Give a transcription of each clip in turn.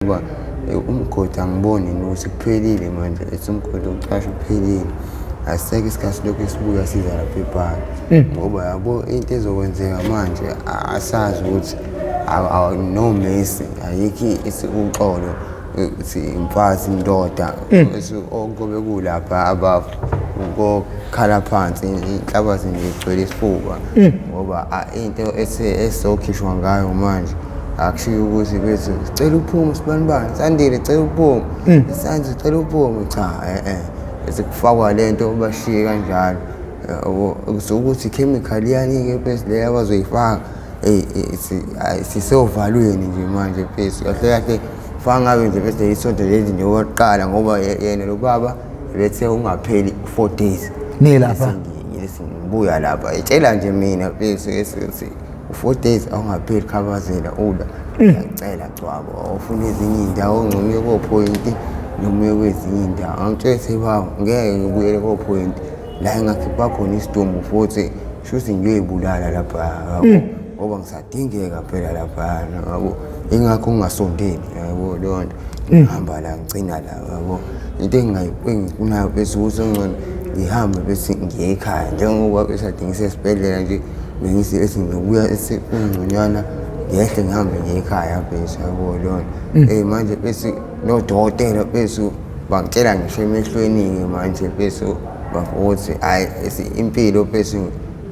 Ngoba umgodi angiboni ukuthi kuphelile manje, ethi umgodi wokucasha uphelile. Asisekho isikhathi lokhu esibuya siza lapha ebhange. Ngoba yabo into ezokwenzeka manje asazi ukuthi no mercy, ayikho uxolo ukuthi mfazi indoda okuyobe kulapha abafu kokhala phansi inhlabathi nje igcwele isifuba. Ngoba into esokhishwa ngayo manje akushiwo ukuthi bethi sicela uphume sibanibani, Sandile cela uphume, Sandile cela uphume, cha bese kufakwa lento bashiye kanjalo. Ukuthi ikhemikhali yani-ke bese le abazoyifaka, eyi sisevalweni nje manje bese kahle kahle faka ngabe nje bese isonto leli nje okokuqala, ngoba yena lo baba bethe ungapheli 4 days. Nilapha? Ngibuya lapha, etshela nje mina bese esithi 4 days awungapheli Khabazela ula. Ngiyacela gcwabo, awufuna ezinye iy'ndawo ngcono uye kophoyinti noma uye kwezinye iy'ndawo. Ngangitshela ukuthi baba ngeke ngibuyele kophoyinti la engakhipha khona isidumbu futhi shuthi ngiyoyibulala lapha, yabo, ngoba ngisadingeka phela laphayana, yabo, ingakho ngingasondeli, yabo, leyo nto. Ngihamba la ngigcina la, yabo, into engiyifunayo bese ukuthi ngcono ngihambe bese ngiye ekhaya, njengoba besade ngisesibhedlela nje bengisi ethi ngiyobuya esekungconywana ngehle ngihambe ngiye ekhaya bese, yabo, leyo nto. Manje bese nodokotela bese bangitshela ngisho emehlweni-ke manje bese ukuthi hhayi impilo bese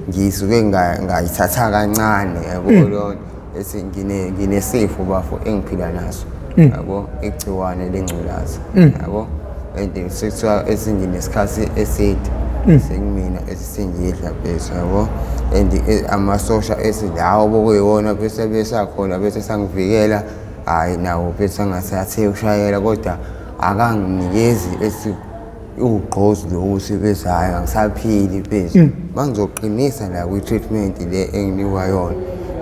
ngisuke ngayithatha kancane, yabo, leyo nto. Ethi nginesifo bafo engiphila naso, yabo, igciwane lengculazi, yabo, and sekuthiwa ethi nginesikhathi eside sekumina esingidla bese, yabo, and amasosha ethi lawo bokuyiwona bese besakhona bese sangivikela, hhayi nawo bese angasathe ukushayela, kodwa akanginikezi ethi ugqozi lokuthi bese hhayi angisaphili bese. Uma ngizoqinisa la kwi-treatment le enginikwa yona,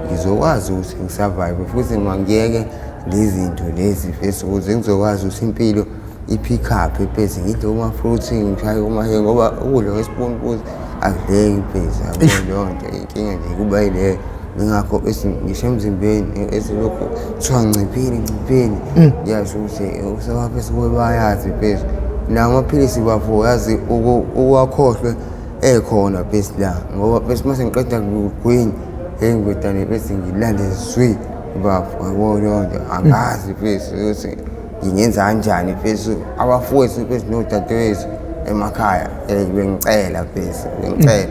ngizokwazi ukuthi ngi-survive futhi ngiyeke lezi zinto lezi bese, ukuze ngizokwazi ukuthi impilo i-pick up bese, ngidle kuma-fruits, ngishaye kuma, ngoba ukudla kwesipuni futhi akudleki bese, yabo, leyo nto inkinga nje kuba yileyo. Ingakho ngisho emzimbeni esilokhu kuthiwa nciphile nciphile, ngiyasho ukuthi usewaphe kube bayazi bese nawo amaphilisi bafo, yazi uwakhohlwe ekhona bese la, ngoba bese mase ngiqeda kugwinya, hey ngidane bese ngilande zwi bafo, yabo, leyo nto angazi bese ukuthi ngingenza kanjani bese. Abafowethu bese nodadewethu emakhaya bengicela bese, bengicela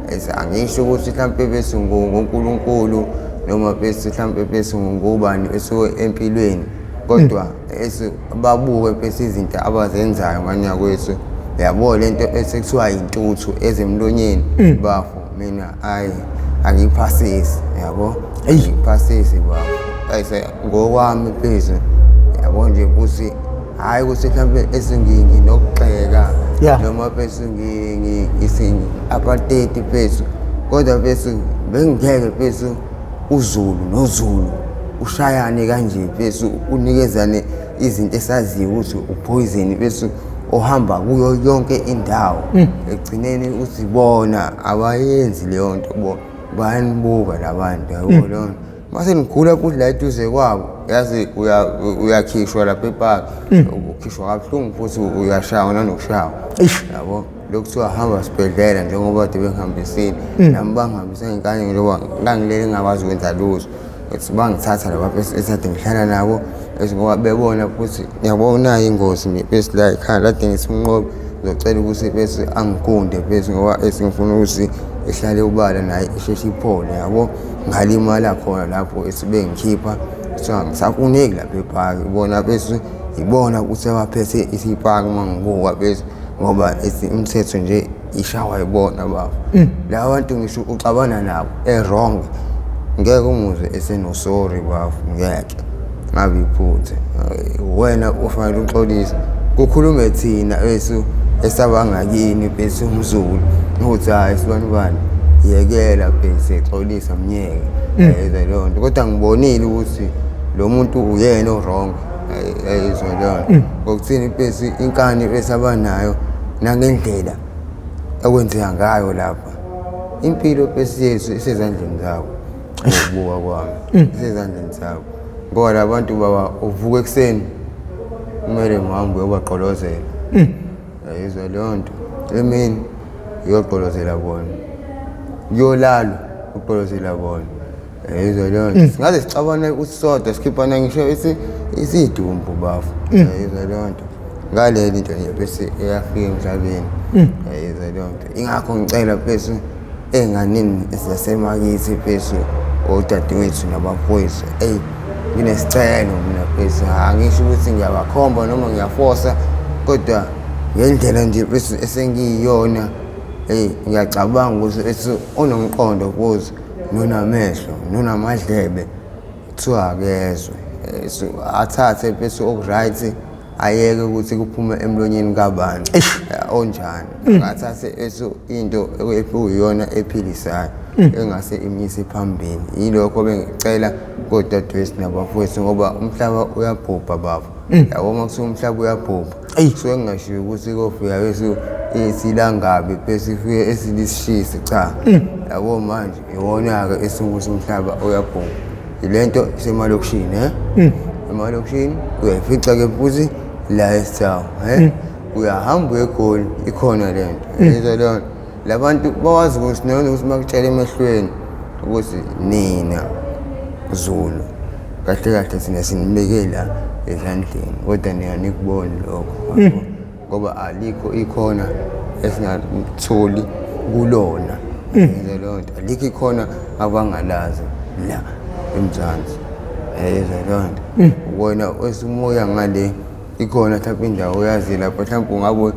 bese, angisho ukuthi mhlampe bese ngoNkulunkulu noma bese mhlampe bese ngobani esuke empilweni, kodwa ese babuke bese izinto abazenzayo nganyakwethu, yabo, lento esekuthiwa intuthu ezemlonyeni bafo, mina ayi angiphasisi, yabo, angiphasisi bafo, ayise ngokwami bese, yabo nje ukuthi hhayi ukuthi mhlampe esenginokugxeka noma bese apartheid bese, kodwa bese bengingeke bese uZulu noZulu ushayane kanje bese unikezane izinto esaziyo ukuthi upoison bese ohamba kuyo yonke indawo, ekugcineni uzibona abayenzi leyo nto, bo bayanibuka labantu, yabo, leyo nto. Mase ngikhula futhi la eduze kwabo, yazi uyakhishwa lapha epaki, ukhishwa kabuhlungu futhi uyashawa nanokushawa, yabo, lokuthiwa hamba sibhedlela, njengoba kade bengihambisile nami, bangihambise ngenkani njengoba ngangilele ngingakwazi ukwenza lutho, ethi bangithatha laba esade ngihlala nabo ethi ngoba bebona futhi ngiyabona ingozi bese la ekhaya kade ngithi uMnqobi ngizocela ukuthi bese angigunde bese, ngoba ethi ngifuna ukuthi ehlale ubala naye isheshe iphole, yabo, ngalimala khona lapho ethi bengikhipha kuthiwa angisafuneki lapha epaki, bona bese ibona ukuthi abaphethe isipaki uma ngibuka bese, ngoba ethi imithetho nje ishawa yibona baba laba bantu, ngisho uxabana nabo e-wrong ngeke umuzwe eseno-sorry bafo, ngeke ngabe iphutha wena ufanele uxolise, kukhulume thina esu esabangakini bese umZulu ukuthi hhayi sibani bani yekela bese xolisa mnyeke, yayizwa leyo nto, kodwa ngibonile ukuthi lo muntu uyena o-wrong, yayizwa leyo nto. Ngokuthini bese inkani bese abanayo nangendlela okwenzeka ngayo lapha, impilo bese yethu isezandleni zabo, ngokubuka kwami isezandleni zabo. Ngoba la bantu baba uvuka ekuseni kumele ngihambe uyobagqolozela. Yayizwa leyo nto. Emini uyogqolozela bona. Kuyolalwa ugqolozela bona. Yayizwa leyo nto. Singaze sixabane usisodwa sikhiphana ngisho isidumbu bafo. Yayizwa leyo nto. Ngaleli nto nje bese eyafika emhlabeni. Yayizwa leyo nto. Ingakho ngicela bese ey'nganeni zasemakithi mfethu odadewethu nabafowethu eyi nginesicelo mina mfethu angisho ukuthi ngiyabakhomba noma ngiyafosa kodwa ngendlela nje mfethu esengiyiyona eyi ngiyacabanga ukuthi mfethu onomqondo kuze nonamehlo nonamadlebe kuthiwa akezwe so athathe mfethu oku-right ayeke ukuthi kuphume emlonyeni kabani onjani akathathe eso into ekuyiyona ephilisayo engase imyise phambili. Yilokho bengicela kodadewethu nabafowethu ngoba umhlaba uyabhubha baba. Yabo uma kuthiwa umhlaba uyabhubha kusuke kungashiwo ukuthi kofika bese isilangabi bese ifike esilisishisi cha. Yabo manje iwona-ke esukuthi umhlaba uyabhubha. Yilento isemalokishini eh? Emalokishini uyayifica-ke futhi la esithawu eh? Uyahamba uye eGoli ikhona lento. Yizwa leyo nto. Labantu bawazi ukuthi nona ukuthi bakutshela emehlweni ukuthi nina Zulu kahle kahle thina sinibeke la ezandleni kodwa nina nikuboni lokho ngoba alikho ikhona esingatholi kulona. Yizwa leyo nto. Alikho ikhona abangalazi la eMzansi. Yizwa leyo nto. Wena osumoya ngale ikhona mhlawumbe indawo oyazi lapho mhlawumbe ungabe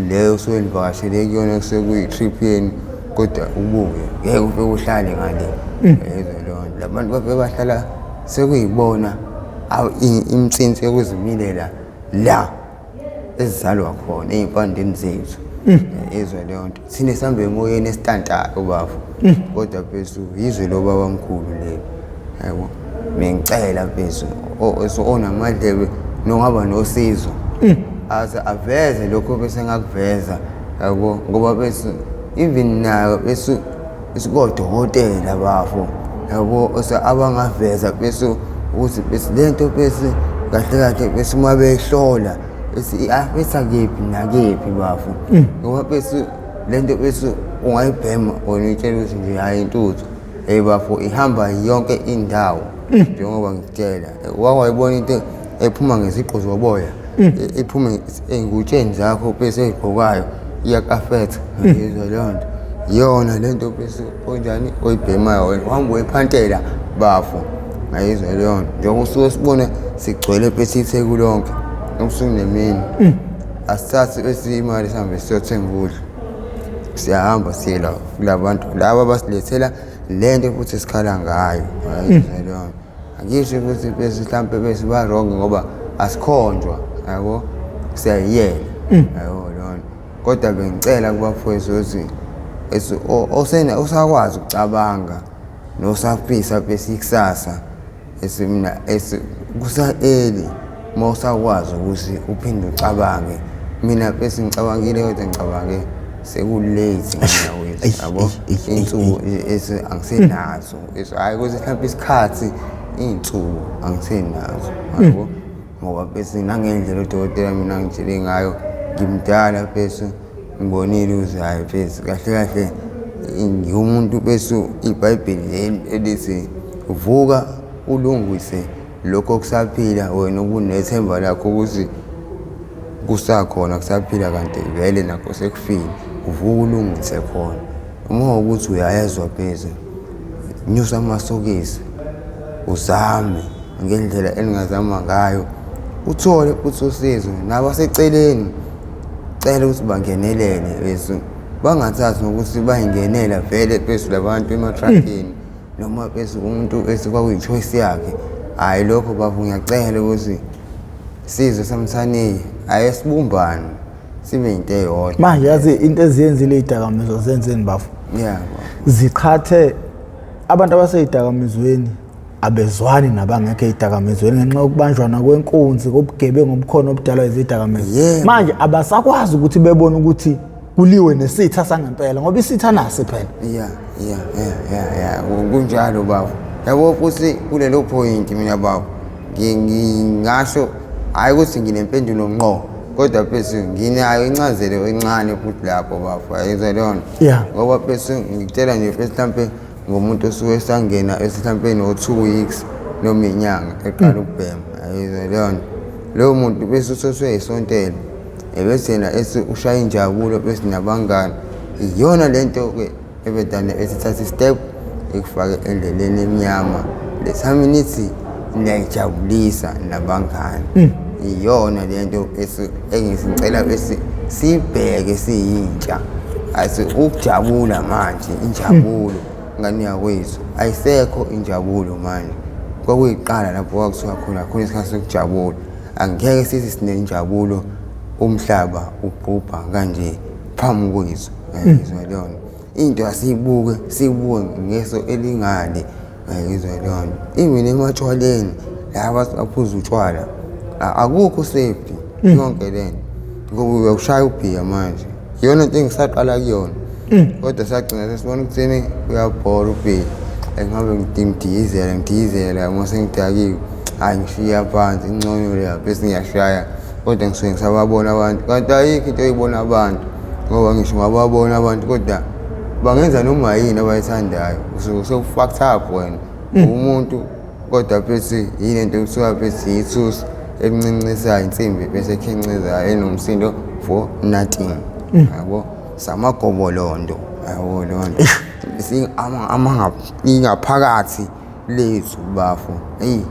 leyo osuke nivakashele kuyona kusuke kuyi-trip yenu kodwa ubuye ngeke ufike uhlale ngale. Yizwa leyo nto. Labantu bafike bahlala sekuyibona imsinsi yokuzimilela la esizalwa khona ey'mpandeni zethu. Yizwa leyo nto. Thina sihambe emoyeni esitantayo bafo. Kodwa mfethu yizwe lobabamkhulu leli. Yabo. Bengicela mfethu onamadlebe nongaba nosizo. Aze aveze lokho bese ngakuveza yabo ngoba bese even nayo bese isikodokotela bafo yabo abangaveza bese ukuthi bese lento bese kahle kahle bese uma behlola bese i-affecta kephi nakephi bafo ngoba bese lento bese ungayibhema wena uyitshela ukuthi nje hhayi intuthu. Hey bafo ihamba yonke indawo njengoba ngikutshela. Wake wayibona into ephuma ngeziqu zoboya iphume ey'ngutsheni zakho bese ey'gqokayo iyaku-affect-a. Yizwa leyo nto. Iyona le nto bese onjani oyibhemayo wena uhamba uyiphantela bafo. Ngayizwa leyo nto. Njengoba usuke sibona sigcwele bese iTheku lonke ebusuku nemini. Asithathi bese imali sihambe siyothenga ukudla. Siyahamba siye la kulabantu laba abasilethela lento futhi esikhala ngayo. Ngayizwa leyo nto. Angisho ukuthi bese mhlampe bese ba-wrong ngoba asikhonjwa yabo siyayiyela yabo leyo nto. Kodwa bengicela kubafowethu ukuthi osakwazi ukucabanga nosafisa bese ikusasa mina kusa-early uma usakwazi ukuthi uphinde ucabange. Mina bese ngicabangile kodwa ngicabange seku-late mina wethu yabo. Iy'nsuku angisenazo hhayi ukuthi mhlampe isikhathi iy'nsuku angisenazo yabo. Ngoba bese nangendlela udokotela mina angitshele ngayo ngimdala bese ngibonile ukuthi hhayi mfethu kahle kahle ngiwumuntu bese iBhayibheli leli elithi vuka ulungise lokho okusaphila wena ubunethemba lakho ukuthi kusakhona kusaphila kanti vele nakho sekufile uvuka ulungise khona. Uma kuwukuthi uyayezwa bese nyusa amasokisi uzame ngendlela eningazama ngayo uthole futhi usizo nabaseceleni cela ukuthi bangenelele bese bangathathi ngokuthi bayingenela vele phezulu abantu emathrakini noma bese umuntu bese kwakuyi-choice yakhe. Hhayi lokho bafo ngiyacela ukuthi sizwe samthaniye ake sibumbane sibe into eyodwa. Manje yazi into eziyenzile iy'dakamizwa zenzeni bafo? Yeah. Ziqhathe abantu abasey'dakamizweni abezwani nabangekho ey'dakamizweni ngenxa yokubanjwana kwenkunzi kobugebengu obukhona obudalwa izidakamizwa. Manje abasakwazi ukuthi bebone ukuthi kuliwe nesitha sangempela ngoba isitha nasi phela. Yeah, yeah, yeah, yeah, yeah. Kunjalo bafo. Yabo futhi kulelo point mina baba ngingasho hhayi ukuthi nginempendulo ngqo, kodwa phese nginayo incazelo encane futhi lapho bafo, ayizwa leyo nto. Ngoba phese ngikutshela nje phese mhlampe ngomuntu osuke esangena mhlampe no-2 weeks noma inyanga eqala ukubhema, ayizwa leyo nto. Loyo muntu bese usesuyayisontela, ebese yena ethi ushaya injabulo bese nabangani. Iyona le nto-ke ebedane esithatha i-step ikufake endleleni emnyama. Lethami nithi niyayijabulisa nabangani. Iyona le nto engicela bese sibheke siyintsha. Asi ukujabula manje, injabulo ngane yakwethu ayisekho injabulo manje. Kwakuyiqala lapho kwakuthiwa khona khona isikhathi sokujabula. Angeke sithi sinenjabulo umhlaba ubhubha kanje phambi kwethu. Ngizwa leyo nto. Into asiyibuke, siyibuke ngeso elingale. Ngizwa leyo nto. Even ematshwaleni laba abaphuza utshwala akukho safety yonke le nto. Ngoba uyakushaya ubhiya manje. Iyona nto engisaqala kuyona. Kodwa sagcina sesibona ukuthini uyabhora ubhiya. Engabe ngidiyizela ngidiyizela uma sengidakiwe. Hhayi ngishiya phansi ingcono leya bese ngiyashaya. Kodwa ngisuke ngisababona abantu. Kanti ayikho into oyibona abantu. Ngoba ngisho ungababona abantu kodwa bangenza noma yini abayithandayo. Usuke usu-fucked up wena. Umuntu kodwa bese yini into ekuthiwa bese yithusi elincancisayo insimbi bese ekhencizayo enomsindo for nothing. Yabo samagobolondo, yabo leyo nto. Ingaphakathi lethu bafo. Eyi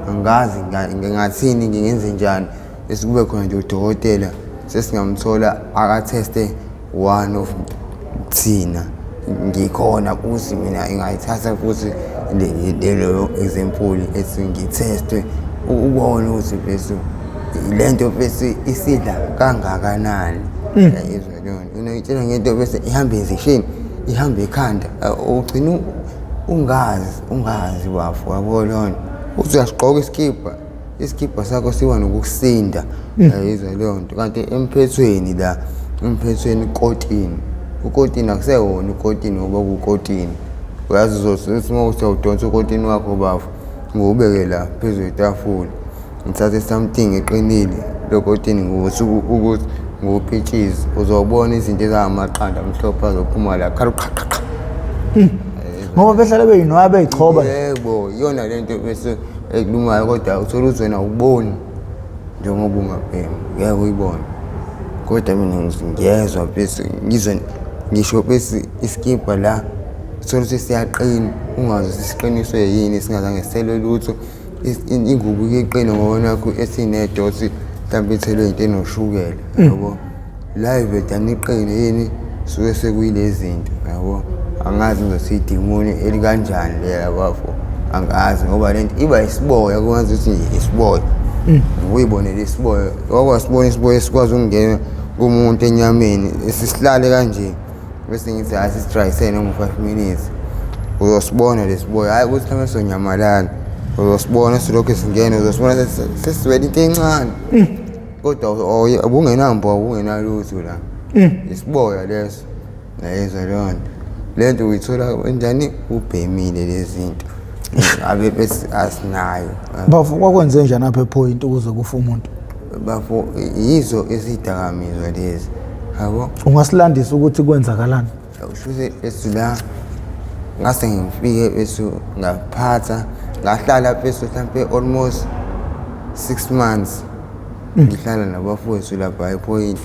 angazi ngingathini ngingenze njani bese kube khona nje udokotela sesingamthola akatheste one of thina. Ngikhona futhi mina ngingayithatha futhi leyo example ethi ngithestwe ubone ukuthi bese le nto bese isidla kangakanani. Uyayizwa leyo nto. Unayitshela ngento bese ihamba enzishini, ihamba ekhanda, ugcina ungazi ungazi bafo, yabo leyo nto. Uthi uyasigqoka isikibha, isikibha sakho siba nokukusinda, uyayizwa leyo nto. Kanti emphethweni la, emphethweni ukotini, ukotini akusewona ukotini ngoba kuwukotini. Uyazi uzothi uma kuthi uyawudonsa ukotini wakho bafo, ngiwubeke la phezu kwetafula, ngithathe something eqinile lo kotini ngiwuthi ukuthi ngiwupitshize, uzobona izinto ezingamaqanda amhlophe azophuma la khala qha qha qha. Ngoba behlale beyinwaya beyichoba. Yebo, iyona le nto bese ekulumayo kodwa uthola ukuthi wena awuboni njengoba ungabhemi, ngeke uyibone. Kodwa mina ngiyezwa bese ngizwe ngisho bese isikibha la uthole ukuthi siyaqina, ungazi ukuthi siqiniswe yini singazange sithelwe lutho. Ingubo iqine ngoba nakhu esinedothi mhlawumbe ithelwe into enoshukela, yabo. La ivedane iqine yini suke sekuyile zinto, yabo. Angazi ngizothi idimoni elikanjani lela bafo, angazi ngoba lento iba isiboya kungazi ukuthi nje isiboya. Uyibonele isiboya, wakwasibona isiboya esikwazi ukungena kumuntu enyameni esisihlale kanje. Bese ngithi hhayi sisidrayisene ngo-5 minutes. Uzosibona lesiboya, hhayi ukuthi mhlawumbe sizonyamalala. Uzosibona silokhu singena, uzosibona sesiwela into encane. Kodwa ubungenambobo, ubungenalutho la. Isiboya leso. Ngayizwa leyo nto. Le nto uyithola kanjani? Ubhemile lezi zinto. Ngabe bese asinayo. Bafo kwakwenze njani apha ePoint ukuze kufe umuntu? Bafo yizo izidakamizwa lezi. Yabo? Ungasilandisa ukuthi kwenzakalani? Ushuthi esu la ngase ngifike esu ngaphatha ngahlala esu mhlampe almost 6 months ngihlala nabafowethu lapha ePoint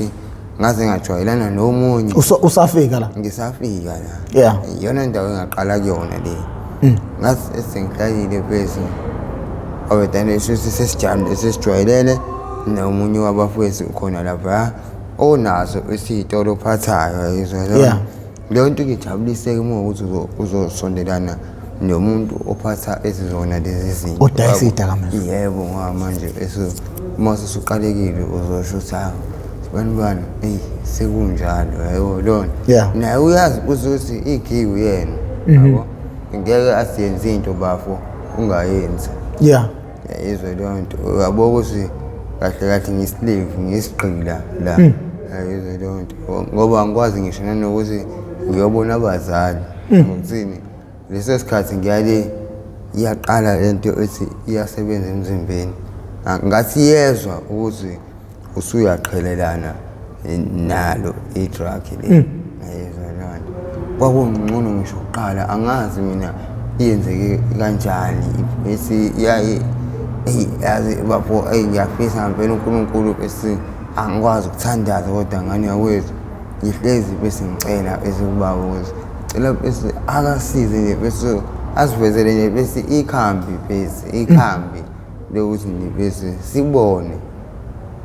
ngaze ngajwayelana nomunye. Usafika la? Ngisafika la. Yeah. Iyona indawo engaqala kuyona le. Ngathi sengihlalile bese awedane sesijamile sesijwayelene nomunye wabafowethu khona lapha onaso isitolo ophathayo, yizwa leyo. Yeah. Leyo nto ijabuliseke uma ukuthi uzosondelana nomuntu ophatha ezizona lezi zinto. Odayisa izidakamizwa. Yebo, ngoba manje uma sesuqalekile uzosho ukuthi hawu bani bani, eyi sekunjalo, yebo lona. Yeah. Naye uyazi ukuthi igiwu yena, yabo. Ngeke asiyenze into bafo ungayenzi. Yeah. Yayizwa leyo nto. Uyabo ukuthi kahle kahle ngiyi-slave, ngiyisigqila la. Yayizwa leyo nto. Ngoba angikwazi ngisho nanokuthi ngiyobona abazali. Ngokuthini? Leso sikhathi ngiyale iyaqala lento ethi iyasebenza emzimbeni. Ngathi iyezwa ukuthi usuyaqhelelana nalo i-drug le. Yayizwa leyo nto. Kwakungcono ngisho kuqala, angazi mina iyenzeke kanjani bese yayi eyi yazi bafo, eyi ngiyafisa ngempela uNkulunkulu bese angikwazi ukuthandaza kodwa ngane yakwethu ngihlezi bese ngicela bese kubaba ukuthi cela bese akasize nje bese asivezele nje bese ikhambi bese ikhambi lokuthi nje bese sibone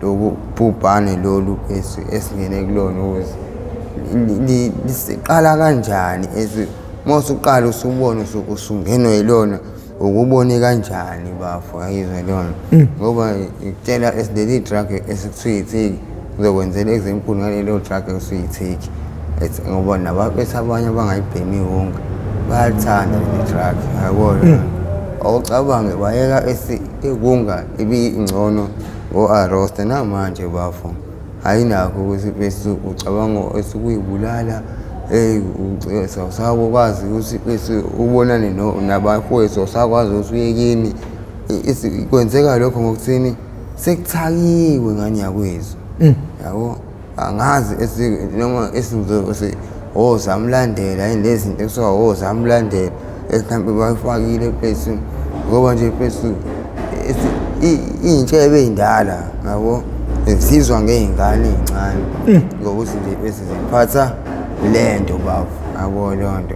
lobu bhubhane lolu bese esingene kulona ukuthi lisiqala kanjani esi uma usuqala usubona usungenwa yilona ukubone kanjani bafo ayizwa lona ngoba ngikutshela leli drug esikuthiwa yi-take ngizokwenzela example ngalelo drug ekuthiwa yi-take ngoba nabaphethe abanye abangayibhemi wonke bayalithanda leli drug yabona. Awucabange bayeka ikunga ibingcono ngo-arosta namanje bafo ayinakho ukuthi bese ucabanga esukuyibulala eyi awusakwazi ukuthi bese ubonane nabafowethu awusakwazi ukuthi uye kini. Kwenzeka lokho ngokuthini sekuthakiwe ngane yakwethu yabo. Angazi noma esizothi ozamlandela yini lezi zinto ekuthiwa ozamlandela mhlawumbe bayifakile bese ngoba nje bese iy'ntshebe ey'ndala yabo zizwa ngey'ngane ey'ncane ngokuthi nje bese ziphatha le nto bafo yabo leyo nto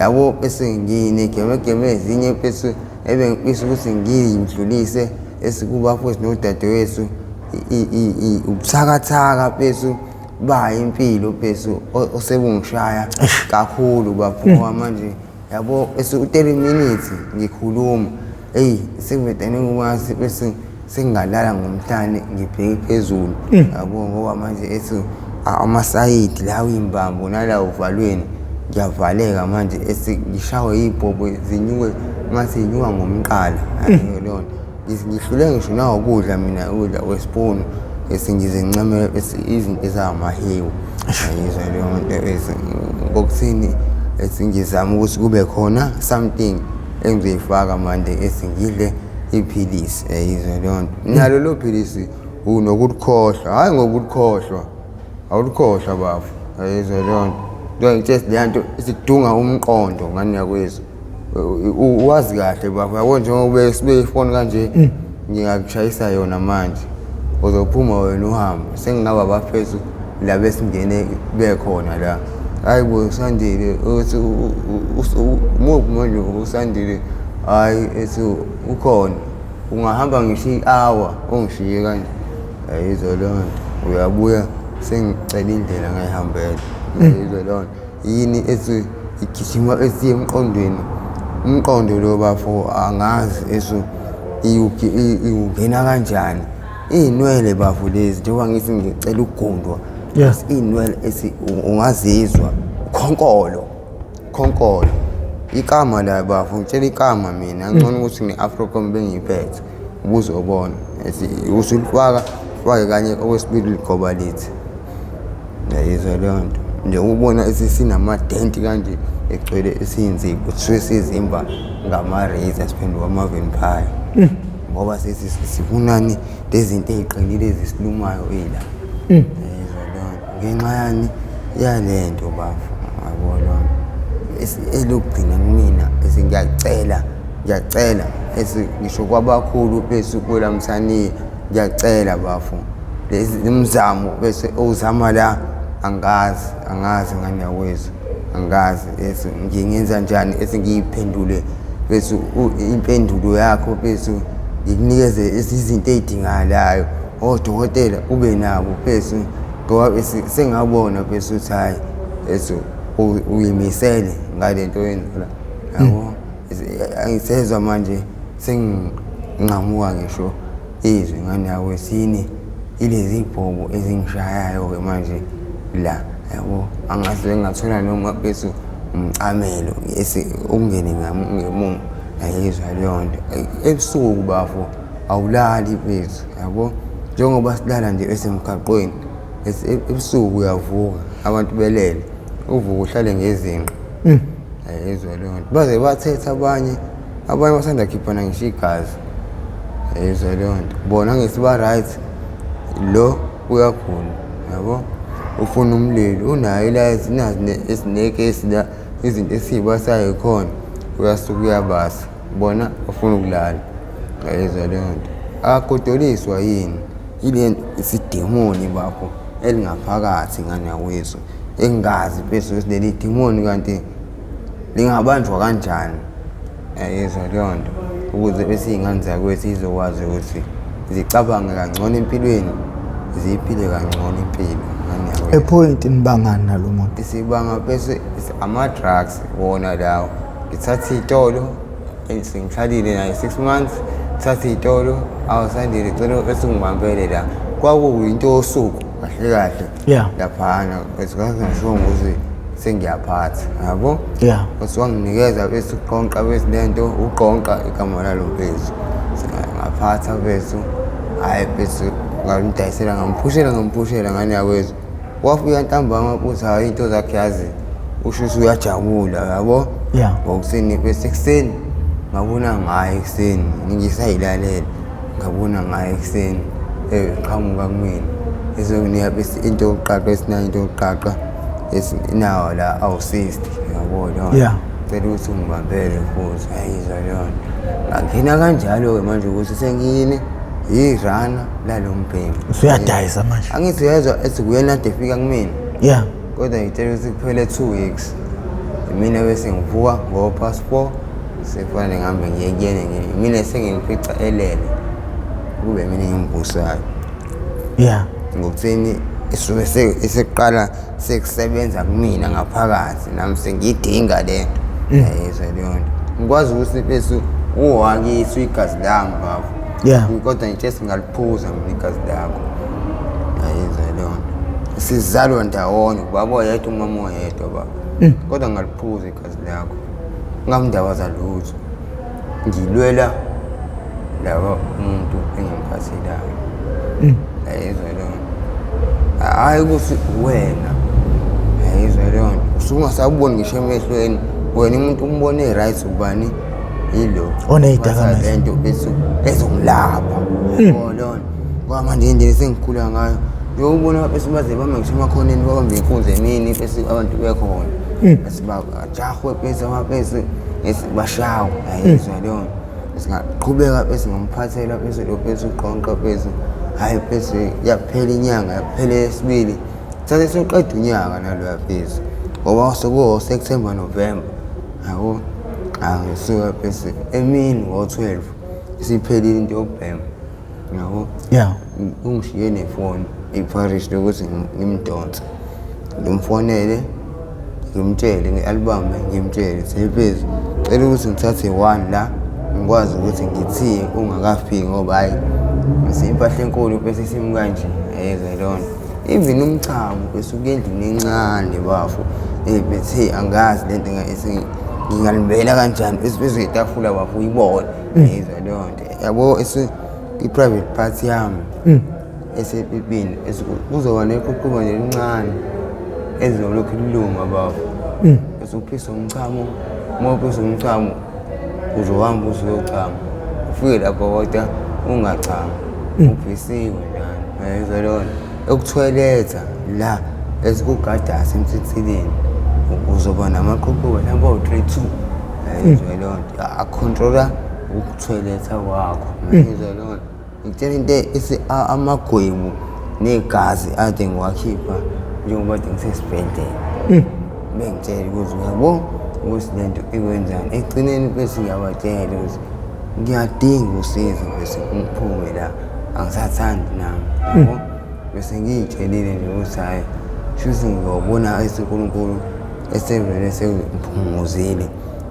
yabo bese nginegemegeme ezinye bese ebengifisa ukuthi ngiyidlulise esikubafowethu nodadewethu ubuthakathaka bese ba impilo bese osebungishaya kakhulu bafo ngoba manje yabo bese u-30 minutes ngikhuluma eyi sekuvedane ngikwazi bese sengingalala ngomhlane ngibheke phezulu yabo ngoba manje ethi amasayidi lawo imbambo nalawo uvalweni ngiyavaleka manje ethi ngishawe iy'bhobo zinyuke ngathi zinyuka ngomqala leyo nto. Ngihlule ngisho nawukudla mina ukudla kwesipunu bese ngize ngincamele bese izinto ezingamahewu ayizwa leyo nto bese ngokuthini ethi ngizama ukuthi kube khona something engizoyifaka manje ethi ngidle iphilisi ayizwa leyo nto. Nalo lo philisi unokulikhohlwa, hhayi ngoba ulikhohlwa, awulikhohlwa bafo ayizwa leyo nto. Nto ngitshela leya nto isidunga umqondo ngane yakwethu. Wazi kahle bafo yabo njengoba sibe ifoni kanje ngingakushayisa yona manje uzophuma wena uhambe sengingaba bafethu la besingene bekhona la. Hayi bo Sandile uthi muphi manje uSandile, hhayi ethi ukhona ungahamba ngisho i-hour ungishiye kanje ayizwa leyo nto uyabuya sengicela indlela ngayihambela ayizwa leyo nto yini ethi igijima esiye emqondweni umqondo lo bafo angazi esu iwungena kanjani iy'nwele bafo lezi njengoba ngithi ngicela ukugundwa iy'nwele esi ungazizwa khonkolo khonkolo ikama la bafo ngitshela ikama mina ngcono ukuthi ngi-afrocom bengiyiphethe ubuzobona ethi usulifaka ufake kanye okwesibili ligoba lithi yayizwa leyo nto nje ubona esisinamadenti kanje egcwele esinzipho sisuke sizimba ngama-razor siphenduka ama-vampire ngoba sifunani lezinto ey'qinile ezisilumayo ila yayizwa leyo nto ngenxa yani yale nto bafo yabo leyo nto elokugcina kumina ngiyacela ngiyacela ngisho kwabakhulu bese kwelamthaniya ngiyacela bafo lezi imizamo bese owuzama la angazi angazi ngane yakwethu angazi bese ngingenza njani ese ngiyiphendule bese impendulo yakho bese ngikunikeze izinto ey'dingakalayo odokotela ube nabo bese ngoba bese sengabona bese ukuthi hhayi bese uyimisele ngale nto oyenza la yabo. Angisezwa manje senginqamuka ngisho izwi ngane yakwesine ilezi bhobo ezingishayayo-ke manje la yabo angazi ngingathola noma bese umcamelo ungene ngemuva ngayizwa leyo nto. Ebusuku bafo awulali mfethu yabo njengoba silala nje esemgaqweni ebusuku uyavuka abantu belele uvuke uhlale ngezinqa. Yayizwa leyo nto. Baze bathetha abanye, abanye basanda khiphana ngisho igazi. Yayizwa leyo nto. Bona ngithi ba-right, lo uyagula, yabo? Ufuna umlilo, unayo ilayithi, nazi esinekesi la, izinto esiyibasayo khona. Uyasuka uyabasa, bona bafuna ukulala. Yayizwa leyo nto. Akagodoliswa yini? Ile isidimoni bafo elingaphakathi ngane yakwethu. Engingazi mfethu ukuthi leli dimoni kanti lingabanjwa kanjani. Yayizwa leyo nto. Ukuze bese iy'ngane zakwethu zizokwazi ukuthi zicabange kangcono empilweni, ziyiphile kangcono impilo ngane yakwethu. Ephoyinti nibangani nalo muntu? Sibanga bese ama-drugs wona lawo. Ngithatha iy'tolo sengihlalile naye 6 months, thatha iy'tolo awusandile cela bese ungibambele la. Kwakuyinto yosuku kahle kahle. Laphana bese ngangingasho ukuthi sengiyaphatha, yabo? Bese wanginikeza bese uqonqa bese lento uqonqa igama lalo mfethu. Ngaphatha bese hhayi bese ngamdayisela ngamphushela ngamphushela ngane yakwethu. Wafika ntambama futhi hhayi into zakhe yazi usho ukuthi uyajabula yabo. Ngokuseni bese ekuseni ngabona ngaye ekuseni ngisayilalela ngabona ngaye ekuseni eqhamuka kumina ezonginika bese into yokuqaqa esinayo into yokuqaqa esinawo la awu-60 yabo leyo. Cela ukuthi ungibambele futhi ayizwa leyo nto. Ngangena kanjalo-ke manje ukuthi sengiyini yirana lalo mbhemu. Usuyadayisa manje. Angithi uyezwa ethi kuyena ade efika kumina. Kodwa ngitshela ukuthi kuphele 2 weeks. Mina bese ngivuka ngo-past 4 sekufanele ngihambe ngiye kuyena mina sengimfica elele kube mina engimvusayo. Ngokutheni isuke isekuqala sekusebenza kumina ngaphakathi nami sengiyidinga le nto. Yayizwa leyo nto. Ngikwazi ukuthi mfethu uwakithi igazi lami bafo. Kodwa ngithe singaliphuza mina igazi lakho. Yayizwa leyo nto. Sizalwa ndawonye, ubaba oyedwa umama oyedwa baba. Kodwa ngaliphuza igazi lakho. Ngamndabaza lutho. Ngilwela laba umuntu engimphathelayo. Yayizwa leyo nto. Hhayi ukuthi wena. Yayizwa leyo nto. Usuke ungasaboni ngisho emehlweni. Wena umuntu umbone right ubani yilo. Oney'dakamizwa. Le nto bese ezongilapha. Yabo leyo nto. Ngoba manje indlela esengikhula ngayo uyobona bese baze bame ngisho emakhoneni babambe inkunzi emini bese abantu bekhona. Bese bajahwe bese amapesi bese bashawe. Yayizwa leyo nto. Singaqhubeka bese ngomphathela bese lo bese uqonqa bese hhayi bese yaphela inyanga yaphela eyesibili. Thathe soqeda unyaka naloya bese ngoba sekuwo-September November yabo. Ngisuka bese emini ngo-12 isiphelile into yokubhema yabo. Ungishiye nefoni ipharishi lokuthi ngimdonse ngimfonele ngimtshele alibambe ngimtshele sephezulu cela ukuthi ngithathe one la ngikwazi ukuthi ngithiye ungakafiki ngoba hhayi impahla enkulu bese isimi kanje yayizwa leyo nto. Even umchamo bese uke endlini encane bafo bethe angazi lento ngingalibela kanjani bese phezu kwetafula bafo uyibone yayizwa leyo nto yabo. I-private part yami esepipini kuzoba neququba nje elincane elizolokhu liluma bafo bese uphisa umchamo. Uma uphisa umchamo uzohamba uzoyochama ufike lapho kodwa ungachami uphisiwe njalo yayizwa leyo nto. Ekuthoyiletha la esikugadasi emthithileni uzoba namaqhuquba mhlawumbe awu-3 2 yayizwa leyo nto akhontrola ukuthoyiletha kwakho yayizwa leyo nto. Ngitshela into amagwebu negazi ade ngiwakhipha njengoba kade ngisesibhedlela bengitshela ukuthi uyabo ukuthi le nto ikwenzani. Ekugcineni bese ngiyabatshela ukuthi ngiyadinga usizo bese ngiphume la angisathandi nami yabo. Bese ngiy'tshelile nje ukuthi hhayi shuthi ngiyobona uNkulunkulu esevele sengiphumuzile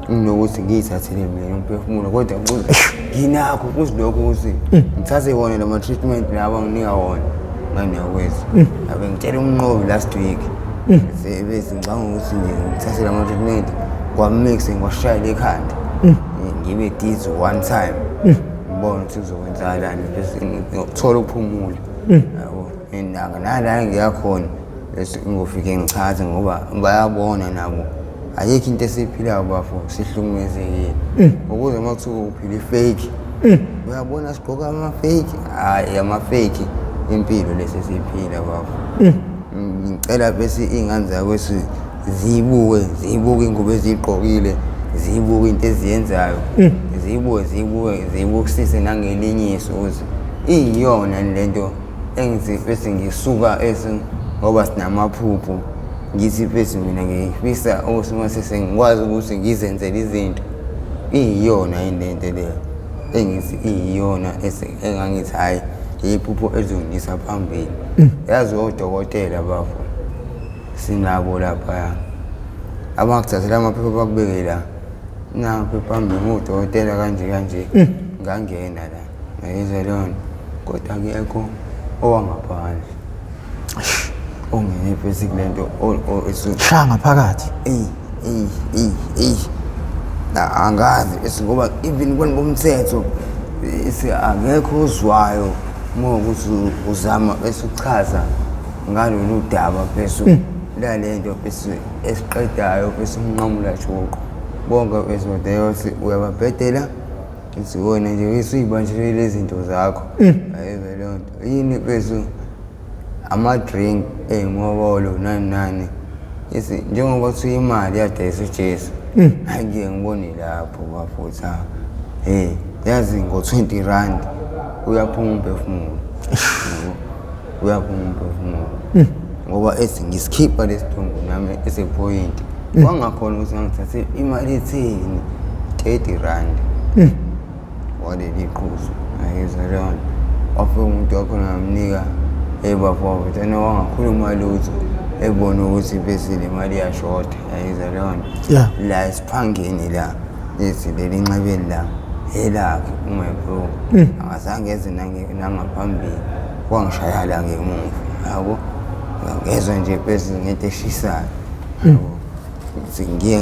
kunokuthi ngiy'thathele mina umphefumulo kodwa nginakho futhi lokho ukuthi ngithathe wona lama-treatment lawa anginika wona ngane yakwethu. Abe ngitshela uMnqobi last week bese ngicabanga ukuthi nje ngithathe lama-treatment ngiwamixe ngiwashayele ekhanda ngibe dizzy one time ngibone ukuthi kuzokwenzakalani bese ngiyokuthola ukuphumula yabo. Nala ngiyakhona bese ngofike ngichaze ngoba bayabona nabo. Ayikho into esiyiphilayo bafo, sihlukumezekile. Ukuze uma kuthiwa uphila i-fake, uyabona sigqoka ama-fake, hhayi ama-fake impilo lesi esiyiphila bafo. Ngicela bese iy'ngane zakwethu ziyibuke, ziyibuke iy'ngubo eziyigqokile, ziyibuke into eziyenzayo, ziyibuke, ziyibuke, ziyibukisise nangelinye iso ukuthi iyiyona le nto engithi bese ngisuka esi ngoba sinamaphupho. Ngithi mfethu mina ngifisa ukuthi uma sengikwazi ukuthi ngizenzele izinto iyiyona yini le nto leyo engithi iyiyona engangithi hhayi iphupho elizongiyisa phambili. Yazi odokotela bafo sinabo laphaya abangakuthathela amaphepha bakubeke la nakho phambi ngudokotela kanje kanje ngangena la ngayizwa leyo nto kodwa akekho owangaphandle ongene phesi kule nto shaya ngaphakathi. Eyi eyi eyi eyi angazi esi ngoba even kwani bomthetho esi akekho ozwayo uma ukuthi uzama bese uchaza ngalolu daba bese lale nto bese esiqedayo bese umnqamula juqu bonke bese udeyothi uyababhedela ithi wena nje usuyibanjelele lezi zinto zakho. Ayizwa leyo nto yini bese ama-drink ey'mobolo nani nani isi njengoba kuthiwa imali yadayisa uJesu. Hayi ngiye ngibone lapho bafutha hey yazi ngo-20 rand uyaphuma umphefumulo, yabo uyaphuma umphefumulo ngoba ethi ngisikhipha lesidumbu nami esephoyinti wangakhona ukuthi ngangithathe imali etheni 30 rand waleli qhuzu. Ayizwa leyo nto, wafika umuntu wakhona ngamnika ebafo ena wangakhuluma lutho ebona ukuthi bese le mali iyashoda. Ayizwa leyo nto. La esiphangeni la ethi leli nxebeli la elakhe uma bro akazange eze nangaphambili wangishaya la ngemuva yabo ngezwa nje bese ngento eshisayo yabo. Ngiye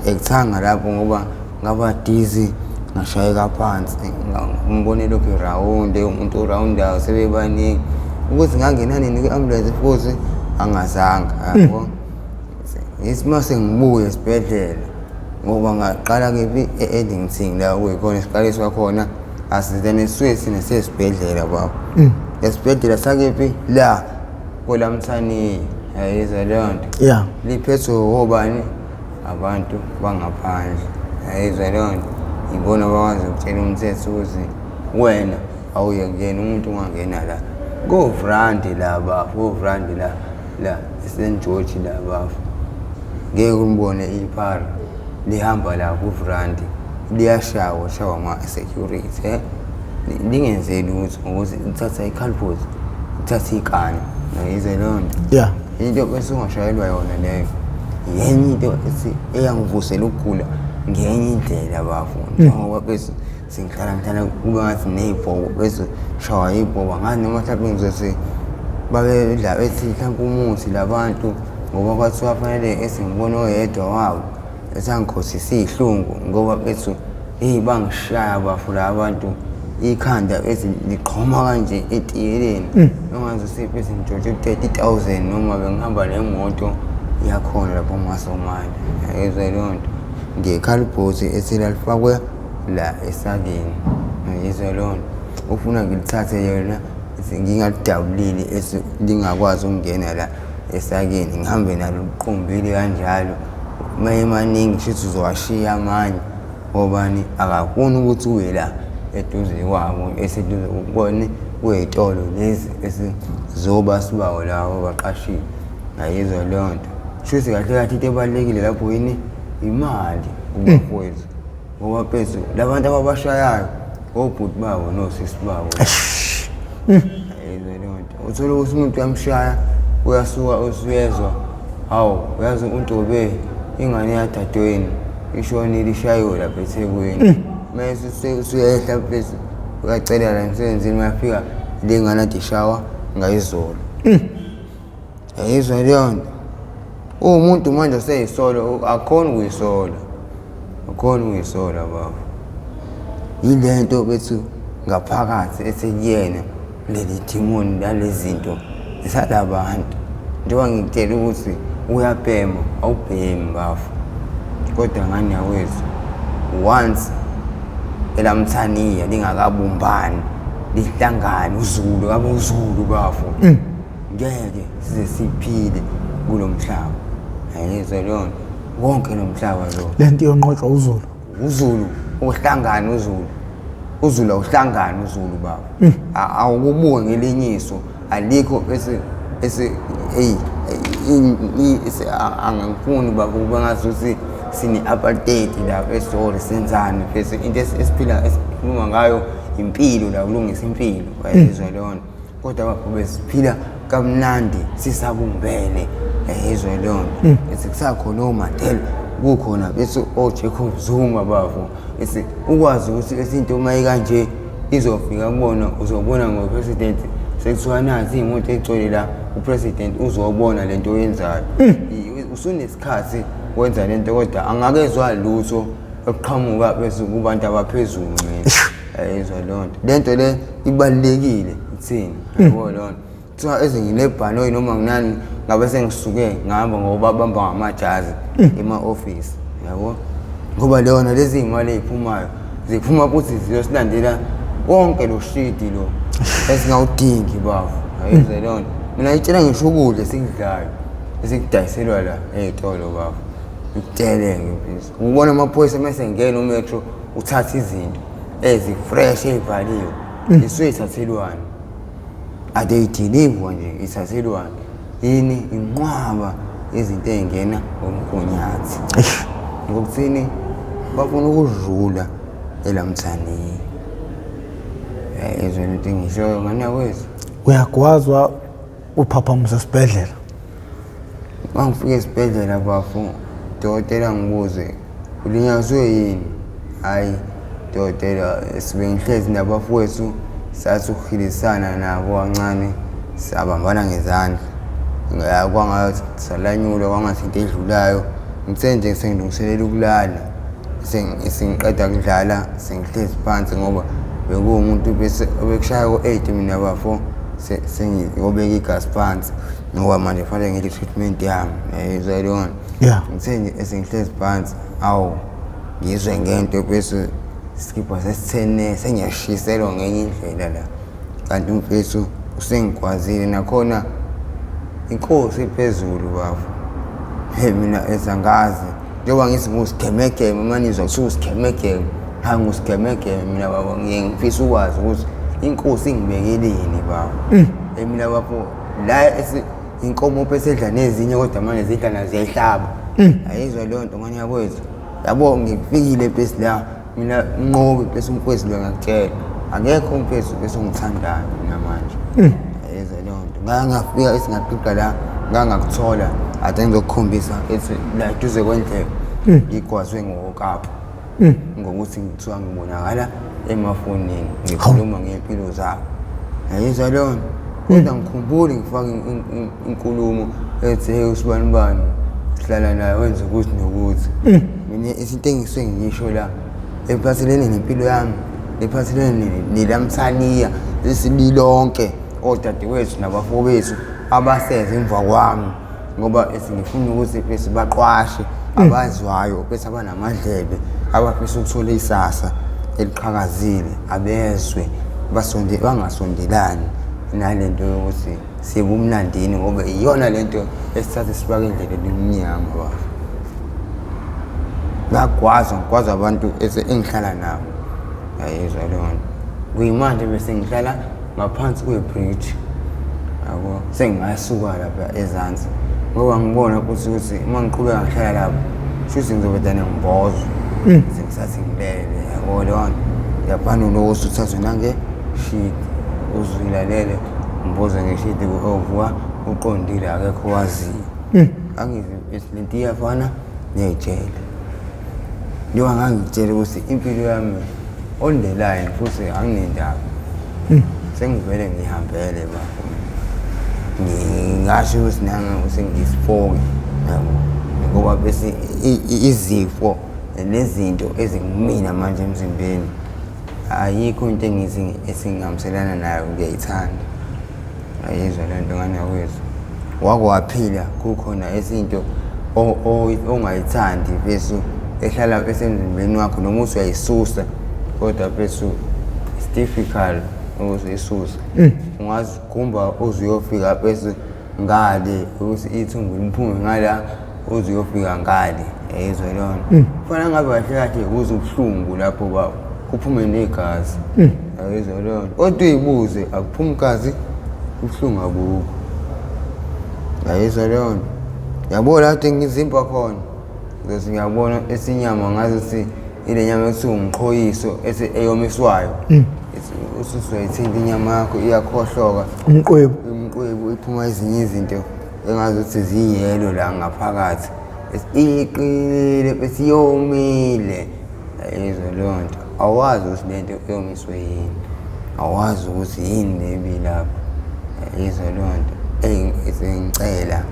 ekuthanga lapho ngoba ngaba dizzy ngashayeka phansi ngibone lokhu irawundi umuntu orawundayo sebebaningi ukuthi ngangena nini kwi-ambulance futhi angazange yabo. Ngithi uma sengibuya esibhedlela ngoba ngaqala kephi e-Addington la kuyikhona esiqaliswa khona asizane sisuke sine sesibhedlela baba. Esibhedlela sakephi la kwelamthaniya yayizwa leyo nto. Liphethwe obani abantu bangaphandle yayizwa leyo nto. Ibona bakwazi ukutshela umthetho ukuthi wena awuye kuyena umuntu ungangena la kovrandi la bafo kovrandi la la eSt George la bafo ngeke umbone iphara lihamba la kuvrandi liyashawa shawa ama-security lingenzeli lutho ngokuthi lithatha i-calpos lithatha ikani nayizwe leyo nto. Into bese ungashayelwa yona leyo yenye into eyangivusela ukugula ngenye indlela bafo njengoba bese sengihlala ngihlala kube ngathi ney'bhobo bese shawa iy'bhobo angazi noma mhlawumbe ngizothi babedla bethi mhlawumbe umuthi labantu ngoba kwathiwa fanele esengibona oyedwa wabo esangikhothisa iy'hlungu ngoba bethu heyi bangishaya bafo la abantu ikhanda ethi liqhoma kanje etiyeleni nongazi usiphi ezintshotshe 30,000 noma bengihamba nemoto yakhona lapho masomali yayizwa leyo nto ngekhalibhothi eselalifakwe la esakeni ngiyizwa leyo nto ufuna ngilithathe yona ngingalidabulile lingakwazi ukungena la esakeni ngihambe nalo liqumbile kanjalo maye maningi shuthi uzowashiya amanye ngobani akafuni ukuthi uye la eduze kwabo eseduze ukubone kuyitolo lezi esizoba sibawo labo baqashile ngayizwa leyo nto shuthi kahle kahle into ebalulekile lapho yini imali kubafowethu ngoba phethu labantu ababashayayo obhuti babo nosisi babo ayizwa leyo nto uthola ukuthi umuntu uyamshaya uyasuka usuyezwa hawu uyazi untobe ingane yadadewenu ishonile ishayiwe lapha eThekwini mase usuyehla phethu uyacela la emsebenzini uyafika le ngane ade ishawa ngayizolo yayizwa leyo nto uwumuntu manje oseyisolo akhona ukuyisola akhona ukuyisola baba yile nto bethu ngaphakathi esekuyena leli dimoni lalezinto zalabantu njengoba ngikutshela ukuthi uyabhema awubhemi bafo Kodwa ngane yakwethu, once elamthaniya lingakabumbani lihlangane uZulu kabe uZulu bafo, ngeke size siphile kulo mhlaba. Ayizwa leyo nto, wonke lo mhlaba lo. Le nto iyonqotshwa uZulu. UZulu uhlangane, uZulu, uZulu awuhlangane uZulu baba. Awukubuke ngelinye iso, alikho bese ese hey, angifuni baba ukuba ngazuthi sine-apartheid la esizole senzani, bese into esiphila esikhuluma ngayo impilo la, kulungisa impilo, ayizwa leyo nto. Kodwa baba besiphila kamnandi sisabumbene, ayizwa leyo nto. Bese kusakhona oMandela, kukhona bese oJacob Zuma bafo, bese ukwazi ukuthi esinto uma ikanje izofika kubona, uzobona ngo-president sekuthiwa nazi iy'moto ey'gcwele la, u-president uzobona lento oyenzayo. Usunesikhathi wenza lento kodwa angakezwa lutho ekuqhamuka bese kubantu abaphezulu mina. Ayizwa leyo nto. Le nto le ibalulekile kuthina, yabo leyo nto. Kuthiwa ezinginebhanoyi noma nginani, ngabe sengisuke ngihamba ngoba bamba ngamajazi ema-ofisi, yabo, ngoba leyona lezi iy'mali ey'phumayo ziphuma futhi ziyosilandela wonke lo shidi lo esingawudingi bafo. Ayizwa leyo nto. Mina ngitshela ngisho ukudla esikudlayo esikudayiselwa la ey'tolo bafo, ngikutsheleke mfisi, ubona amaphoyisa mese ngena umetro uthatha izinto ezi-fresh ey'bhaliwe zisuke ithathelwane, ade idilivwa nje ithathelwane yini, inqwaba izinto ey'ngena ngomgunyathi. Ngokuthini bafuna ukudlula elamthaniya. Izwe lento engishoyo ngane yakwethu. Uyagwazwa, uphaphamisa esibhedlela. Uma ngifika esibhedlela bafo, dokotela ngibuze, ulinyazwe yini? Hhayi dokotela, sibe ngihlezi nabafowethu sathi ukuhilisana nabo kancane, sabambana ngezandla. Kwangathi salanyulwa, kwangathi into edlulayo. Ngithe nje sengilungiselela ukulala, sengiqeda kudlala, sengihlezi phansi ngoba bekuwumuntu bese obekushaya ko-8 mina bafo, sengiyobeka igazi phansi ngoba manje kufanele ngidle i-treatment yami, yayizwa leyo nto. Ngithe nje esengihlezi phansi, awu ngizwe ngento bese isikibha sesithene, sengiyashiselwa ngenye indlela la, kanti umfethu usengigwazile nakhona inkosi iphezulu bafo. Hey mina ezangazi njengoba ngithi ngusigemegeme, uma nizwa kuthiwa usigemegeme, hayi ngusigemegeme mina baba, ngiye ngifisa ukwazi ukuthi inkosi ingibekeleni baba. Hey mina bafo, la inkomo esedla nezinye kodwa manje zidla nazo ziyayihlaba. Ayizwa leyo nto ngane yakwethu. Yabo ngifikile bese la mina nqobe bese umfowethu lo ngiyakutshela, akekho umfowethu bese ongithandayo mina manje. Ayizwa leyo nto. Ngangafika esingaqiqa la, ngangakuthola ade ngizokukhombisa ethi la eduze kwendlebe ngigwazwe ngokapa ngokuthi ngithiwa ngibonakala emafonini ngikhuluma ngey'mpilo zabo. Yayizwa leyo nto. Kodwa ngikhumbule ngifake inkulumo ethi hey usibani bani sihlala naye wenza ukuthi nokuthi. Mina isinto engisuke ngisho la ephathelene nempilo yami, ephathelene nelamthaniya esibilonke odadewethu nabafowethu abaseze emva kwami, ngoba esingifuna ukuthi bese baqwashe abazwayo bese abanamadlebe abafisa ukuthola isasa eliqhakazile, abezwe basonde bangasondelani nalento yokuthi sibumnandini, ngoba iyona lento esithatha sibake endleleni emnyama bafo. Ngagwazwa, ngigwazwa abantu engihlala nabo, yayizwa leyo nto. Kuyimanje bese ngihlala ngaphansi kwe-bridge, yabo, sengingasuka lapha ezansi ngoba ngibona futhi ukuthi uma ngiqhubeka ngihlala lapho shuthi ngizobedane ngibozwe, sengisathi ngilele, yabo leyo nto. Laphana uloku usuthathwe nangeshidi uzuyilalele ngibozwe ngeshidi ovuka uqondile, akekho owaziyo. Angithi lento iyafana ney'tshele, njengoba ngangikutshela ukuthi impilo yami on the line futhi anginendaba, sengivele ngihambele bafo. Ngingasho ukuthi nami sengiyisifoki, yabo, ngoba bese izifo nezinto ezikumina manje emzimbeni ayikho into engithi esingahambiselana nayo, ngiyayithanda. Ayizwa le nto ngane yakwethu. Wake waphila kukhona izinto ongayithandi bese ehlala esemzimbeni wakho noma uthi uyayisusa kodwa mfethu it's difficult ukuthi uyisuse. Ungazigumba uze uyofika mfethu ngale ukuthi ithumbu liphume ngala uze uyofika ngale, yayizwa leyo nto. Kufanele ngabe kahle kahle kuze ubuhlungu lapho baba kuphume negazi, yayizwa leyo nto. Kodwa uyibuze akuphumi gazi, ubuhlungu abukho, yayizwa leyo nto. Yabo la kade ngizimba khona ngizothi ngiyabona esinyama ngazuthi ile nyama ekuthiwa umqhoyiso ethi eyomiswayo. Usuzoyithinta inyama yakho iyakhohloka. Umqwebu. Umqwebu iphuma ezinye izinto engazuthi ziyelo la ngaphakathi. Iqinile bese yomile. Yayizwa leyo nto. Awazi ukuthi le nto yomiswe yini. Awazi ukuthi yini le ebilapha. Yayizwa leyo nto. Eyi sengicela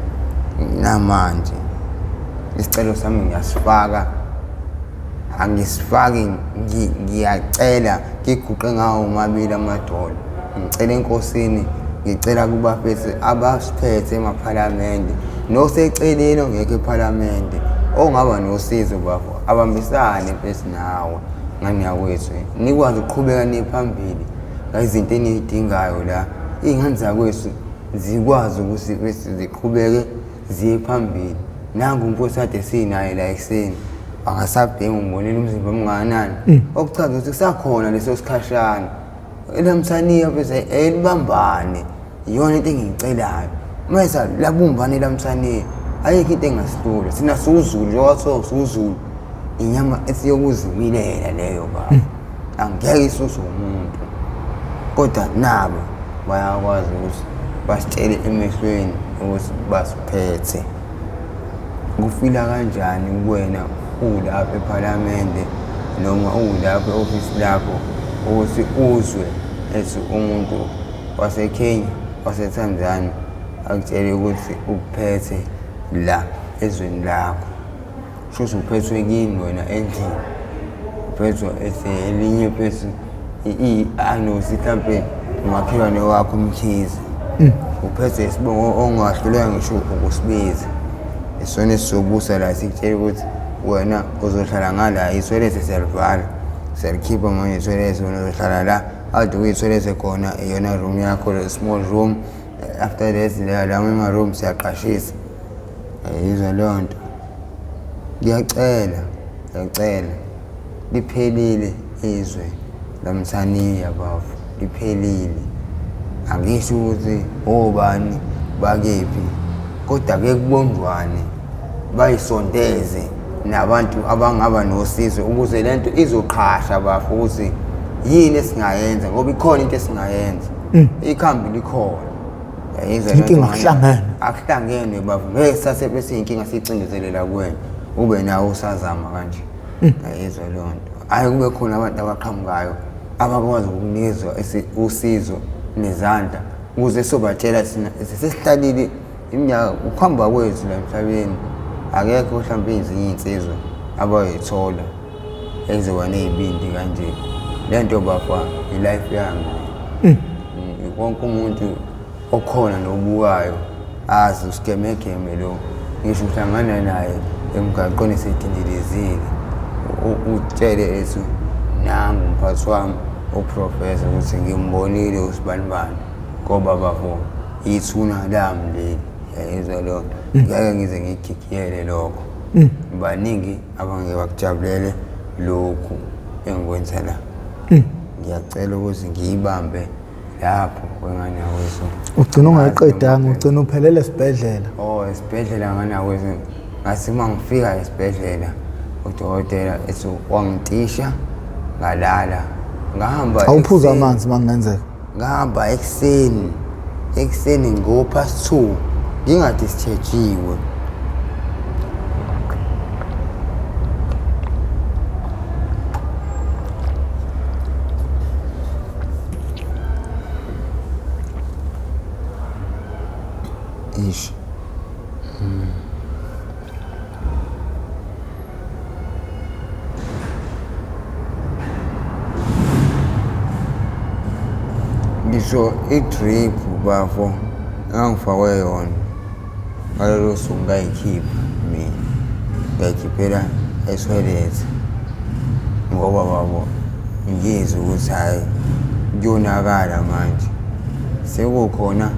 namanje isicelo sami ngiyasifaka, angisifaki ngiyacela ngiguqe ngawo omabili amadolo ngicela enkosini, ngicela kubafethu abasiphethe emaphalamende noseceleni ongekho ephalamende ongaba nosizo bafo, abambisane mfethu nawe ngane yakwethu, nikwazi ukuqhubeka niye phambili ngezinto eniy'dingayo la. Iy'ngane zakwethu zikwazi ukuthi mfethu ziqhubeke ziye phambili. Nangu umfowethu kade sinaye la ekuseni akasabhemi, umbonile umzimba omngakanani, okuchaza ukuthi kusakhona leso sikhashana. Elamthaniya mfethu elibambane, iyona into engiyicelayo. Mase labumbane elamthaniya, ayikho into engasihlula. Thina siwuZulu, njengoba kuthiwa siwuZulu, inyama esiyokuzimilela leyo baba, angeke isuswe umuntu. Kodwa nabo bayakwazi ukuthi basitshele emehlweni ukuthi basiphethe. Kufila kanjani kuwena ulapha ephalamende noma ulapha e-ofisi lakho ukuthi uzwe ethi umuntu waseKenya, waseTanzania akutshele ukuthi ukuphethe la ezweni lakho. Kusho ukuthi uphethwe kini wena endlini, uphethwe elinye mfethu anosi mhlampe umakhelwane wakho uMkhize, uphethwe isibongo ongahluleka ngisho ukusibiza. Isona esizobusa la sikutshela ukuthi wena uzohlala ngala, ithoyilethi siyalivala, siyalikhipha manje ithoyilethi, wena uzohlala la ade kuyithoyilethi khona, iyona room yakho le small room. After that la ema-room siyaqashisa. Yizwa leyo nto. Ngiyacela, ngiyacela, liphelile izwe lamthaniya bafo, liphelile. Angisho ukuthi obani bakephi, kodwa ake kubonjwane bayisondeze nabantu abangaba nosizo ukuze le nto izoqhasha bafo ukuthi yini esingayenza, ngoba ikhona into esingayenza. Ikhambi likhona. Yayizwa Inkinga lento ngane. akuhlangene. Akuhlangene bafo, ngeke sisase bese inkinga siyicindezelela kuwena ube nawe usazama kanje. Yayizwa leyo nto. Hhayi kube khona abantu abaqhamukayo abakwazi ukunikezwa usizo nezandla ukuze sobatshela thina sesihlalile iminyaka ukuhamba kwethu la emhlabeni, akekho mhlawumbe ezinye iy'nsizwa abayoyithola ezoba ney'bindi kanje. Le nto bafa i-life yami. Wonke umuntu okhona nobukayo azi usigemegeme lo, ngisho uhlangana naye emgaqweni esedindilizile, utshele ethi nangu umphathi wami uprofesa ukuthi ngimbonile usibanibani, ngoba bafo ithuna lami leli. Yayizwa leyo nto, ngeke ngize ngigigiyele lokho. Baningi abangeke bakujabulele lokhu engikwenza la. Ngiyacela ukuthi ngiyibambe lapho wengane yakwethu. Ugcina ungayiqedanga, ugcina uphelele esibhedlela. Oh, esibhedlela ngane yakwethu, ngathi uma ngifika esibhedlela udokotela ethi wangitisha ngalala, ngahamba Awuphuza ekuseni. amanzi makungenzeka. Ngahamba ekuseni, ekuseni ngo-2:30 ngingadischarge-iwe. Ish. Ngisho i-drip bafo engangifakwe yona ngalolo suku ngayikhipha mina, ngayikhiphela ethoyilethi ngoba babo ngizwe ukuthi hhayi kuyonakala manje sekukhona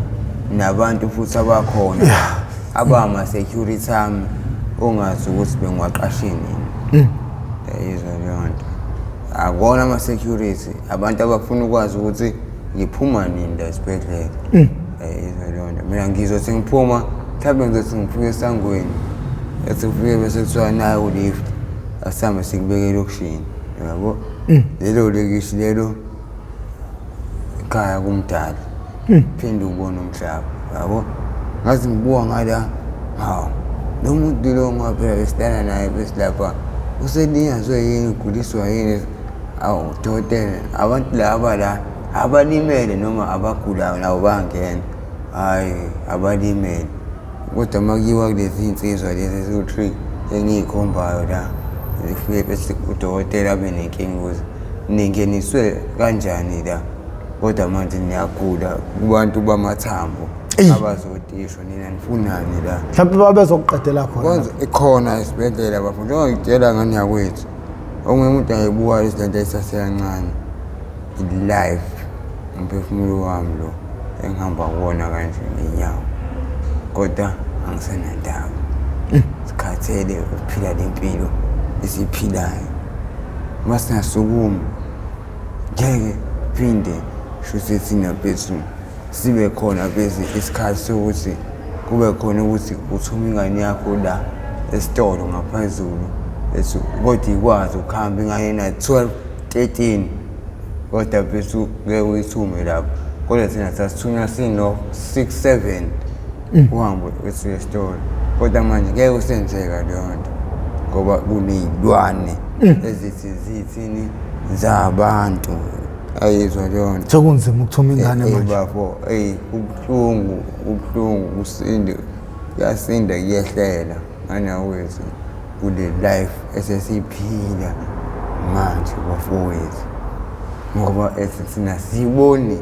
nabantu futhi abakhona abama-security ami ongazi ukuthi bengiwaqashe nini. Yayizwa leyo nto. Akuwona ama-security, abantu abafuna ukwazi ukuthi ngiphuma nini la esibhedlela. Yayizwa leyo nto. Mina ngizothi ngiphuma, mhlawumbe ngizothi ngifika esangweni, ethi ngifike bese kuthiwa nayi ulift, asihambe sikubeke elokishini, uyabo? Lelo lokishi lelo ekhaya kumdali phinde ubone umhlaba yabo ngathi ngibuka ngala hawu lo muntu lo ngaphela besidlala naye besilapha uselinyazwe yini uguliswa yini awu dokotela abantu laba la abalimele noma abagulayo nabo bangena hhayi abalimele kodwa uma kuyiwa kulezi iy'nsizwa lezi eziwu-three engiyikhombayo la zifike bese udokotela abe nenkinga ukuthi ningeniswe kanjani la kodwa manje niyagula kubantu bamathambo abazotishwa nina nifunani la. Mhlawumbe babezokuqedela khona. Kwanza ikhona esibhedlela bafo njengoba ngitshela ngane yakwethu omunye umuntu ayibuka lento esasekancane life umphefumulo wami lo engihamba kuwona kanje ngenyawo kodwa angisenandaba sikhathele ukuphila le mpilo esiyiphilayo uma singasukumi ngeke phinde shuthi thina bethu sibe khona bese isikhathi sokuthi kube khona ukuthi uthuma ingane yakho la esitolo ngaphezulu kodwa ikwazi ukuhamba ingane ena-12 13 kodwa bethu ngeke uyithume lapho kodwa thina sasithunywa sino-6 7 uhambe usiye esitolo kodwa manje ngeke usenzeka leyo nto ngoba kuney'lwane ezithi zithini zabantu ayizwa leyo nto. Sekunzima ukuthuma ingane manje. Bafo, eyi kubuhlungu, kubuhlungu kusinde, kuyasinda kuyehlela nganakwethu kule life esesiyiphila manje bafowethu ngoba ethi thina siyiboni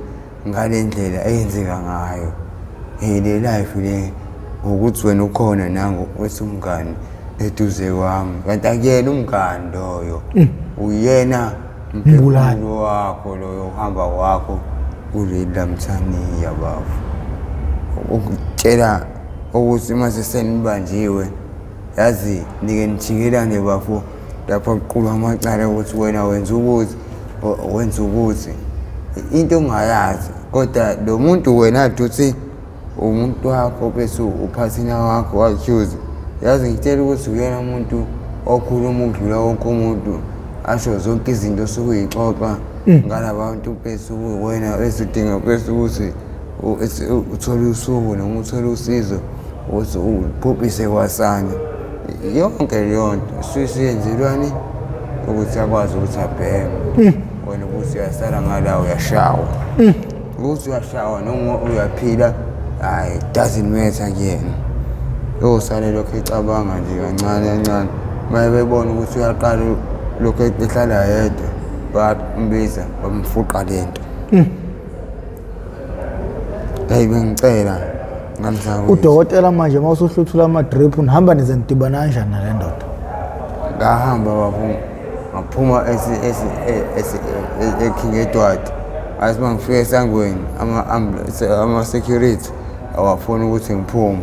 ngale ndlela eyenzeka ngayo. Hey le life le ngokuthi wena ukhona nangu wethi umngani eduze kwami kanti akuyena umngani loyo uyena Mbulali. umphefumulo wakho loyo uhamba kwakho kuleli lamthaniya bafo ukutshela ukuthi mase senibanjiwe yazi nike nijikelane bafo lapho kuqulwa amacala ukuthi wena wenza ukuthi wenza ukuthi into ongayazi kodwa lo muntu wena ade uthi umuntu wakho bese uphathina wakho wachoose yazi ngitshela ukuthi uyena umuntu okhuluma ukudlula wonke umuntu asho zonke izinto osuke uyixoxa ngalabantu bese wena esudinga bese ukuthi uthole usuku noma uthole usizo ukuthi ubhubhise kwasani yonke leyo nto isuke ukuthi akwazi ukuthi abheme wena ukuthi uyasala ngala uyashawa ukuthi uyashawa noma uyaphila hayi doesn't matter kuyena yosale lokhu ecabanga nje kancane kancane uma bebona ukuthi uyaqala lokhu ehlala yedwa bayambiza bamfuqa lento. Hey bengicela ngamhlawumbe Udokotela manje uma usuhluthula ama-drip nihamba nize nidibana kanjani nale ndoda? Ngahamba bafo ngaphuma e-King Edward athi uma ngifika esangweni ama-security awafuni ukuthi ngiphume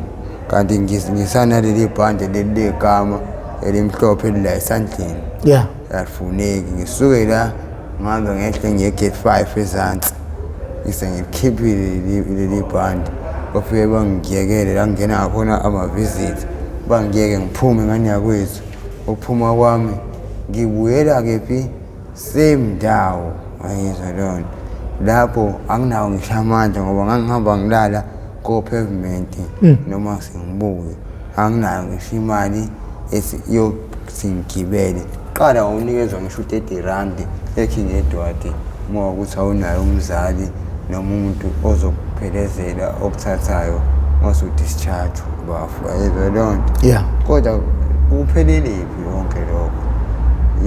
kanti ngisanaleli bhande leli legama elimhlophe elila esandleni alifuneki. Ngisuke la ngihambe ngehle ngiye gate 5 ezansi ngise ngikhiphile leli bhande bafike bangiyekele la ngingena ngakhona ama-visit bangiyeke ngiphume ngane yakwethu. Ukuphuma kwami ngibuyela kephi same ndawo wayizwa leyo nto lapho anginawo ngisho amandla ngoba ngangihamba ngilala ko-pavement noma sengibuye anginayo ngisho imali yokuthi ngigibele. Qala wawunikezwa ngisho u-30 rand e-King Edward uma ukuthi awunayo umzali noma umuntu ozokuphelezela okuthathayo mase-discharge bafo yayizwa leyo nto. Kodwa kuphelelephi yonke lokho?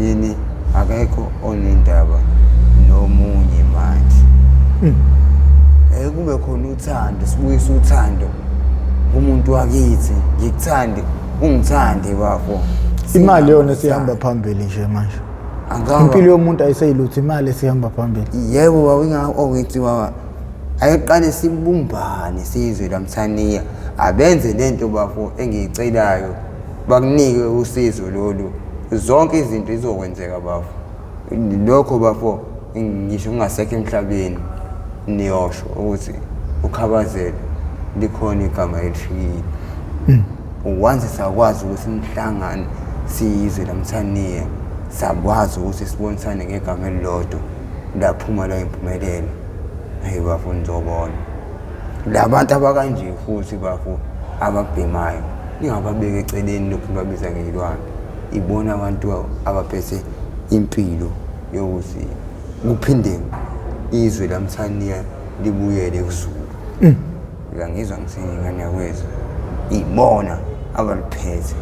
Yini akekho onendaba nomunye manje. Kube khona uthando, sibuyise uthando kumuntu wakithi, ngikuthande, ungithande bafo. Imali yona esihamba phambili nje manje. Impilo yomuntu ayiseyilutho, imali esihamba phambili. Yebo baba, ingakho ngithi baba ayiqale sibumbane sizwe laMthaniya, abenze lento bafo engiyicelayo, bakunike usizo lolu, zonke izinto izokwenzeka bafo. Lokho bafo ngisho ungasekho emhlabeni niyosho ukuthi uKhabazela likhona igama elifikile. Once sakwazi ukuthi nihlangane siyizwe laMthaniya, sakwazi ukuthi sibonisane ngegama elilodwa, laphuma la impumelelo. Hey bafo, nizobona labantu abakanje futhi bafo ababhemayo, ningababeki eceleni lokhu nibabiza ngey'lwane. Ibona abantu abaphethe impilo yokuthi kuphinde izwe laMthaniya libuyele kuZulu. Uyangizwa ngithini ngane yakwethu? Ibona abaliphethe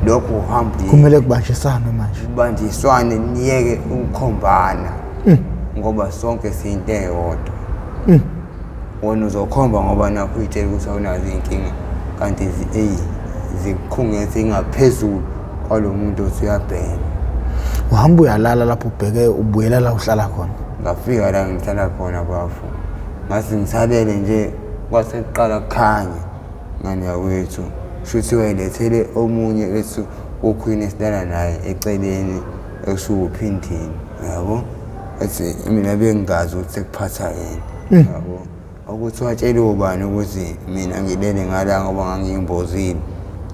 lokho. Uhamba Kumele kubanjisane manje. Kubanjiswane, niyeke ukukhombana ngoba sonke siyinto eyodwa. Wena uzokhomba ngoba nakho uy'tshela ukuthi awunazo iy'nkinga, kanti eyi zikukhungethe ingaphezulu kwalo muntu othi uyabhema. Uhamba uyalala lapho, ubheke ubuyela la uhlala khona. Ngafika la ngihlala khona bafo, ngathi ngisalele nje kwase kuqala kukhanya ngane yakwethu. Shuthi wayelethele omunye wethu ukhwini esilala naye eceleni esuwuphindini, yabo, ethi mina bengingazi ukuthi sekuphatha yena, yabo, ukuthi watshela ubani ukuthi mina ngilele ngala ngoba ngangiyimbozile.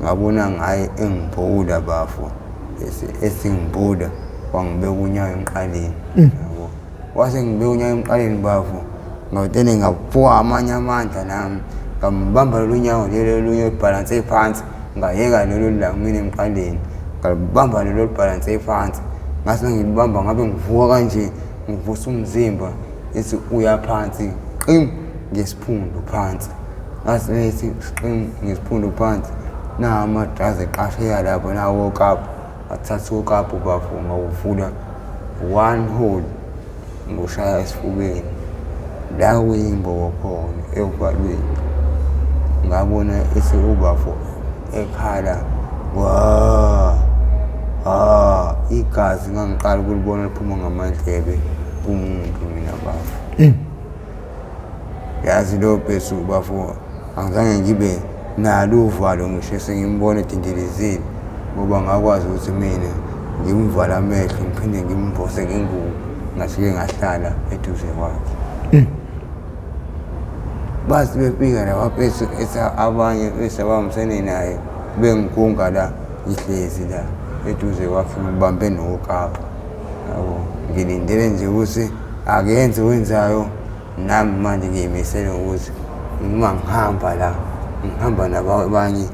Ngabona ngaye engibhula bafo, esingibhula wangibeka unyawo emqaleni, yabo. Wase ngibeka unyawo emqaleni bafo, ngavele ngaphuka amanye amandla nami, ngambamba lolu nyawo lelo olunye olubhalanse phansi, ngayeka lolo la mina emqaleni, ngalubamba lolo olubhalanse phansi. Ngase ngilubamba, ngabe ngivuka kanje, ngivusa umzimba, ethi uya phansi qim ngesiphundu phansi. Ngase ngithi qim ngesiphundu phansi, na amadrazi eqasheka lapho, nawo okapu. Ngathatha okapu bafo, ngawuvula one hole, ngoshaya esifubeni la kuyimbobo khona ekuvalweni. Ngabona ethi ubafo ekhala wa ah, igazi ngangiqala ukulibona liphuma ngamandlebe kumuntu mina bafo. Yazi lo bhesu bafo, angizange ngibe nalo uvalo ngisho sengimbona edindilizile, ngoba ngakwazi ukuthi mina ngimvale amehlo ngiphinde ngimvose ngengubo, ngafike ngahlala eduze kwakhe. Bathi befika labaphethu abanye bese abambisene naye bengigunga la, ngihlezi la eduze kwakhe ngibambe nokapa, yabo, ngilindele nje ukuthi akenze wenzayo. Nami manje ngiyimisele ukuthi uma ngihamba la ngihamba nabanye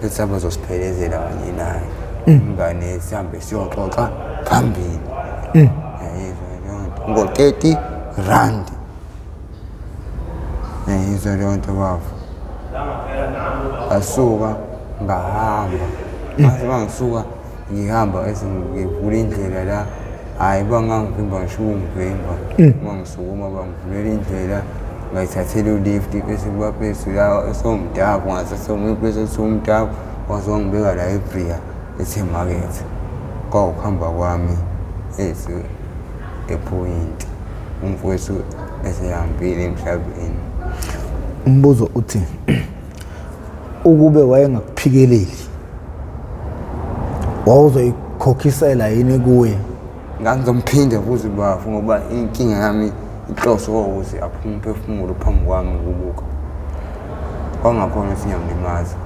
ethi abazosiphelezela kanye naye umngane, sihambe siyoxoxa phambili. Yayizwa leyo nto ngo-30 rand, yayizwa leyo nto bafo. Ngasuka ngahamba, ngase bangisuka ngihamba ese ngivula indlela la, hhayi bangangivimba ngisho ukungivimba. Uma ngisukuma bangivulela indlela, ngayithathela ulift bese kuba phezulu la esomdabu, ngathatha omunye bese esomdabu waze wangibeka la eBria esemakethe. Kwawukuhamba kwami ethi ephoyinti umfowethu esehambile emhlabeni. Umbuzo uthi ukube wayengakuphikeleli wawuzoyikhokhisela yini kuye? Ngangizomphinde futhi bafo, ngoba inkinga yami inhloso kwawukuthi aphume umphefumulo phambi kwami ukubuka, kwangakhona ukuthi ngiyamlimaza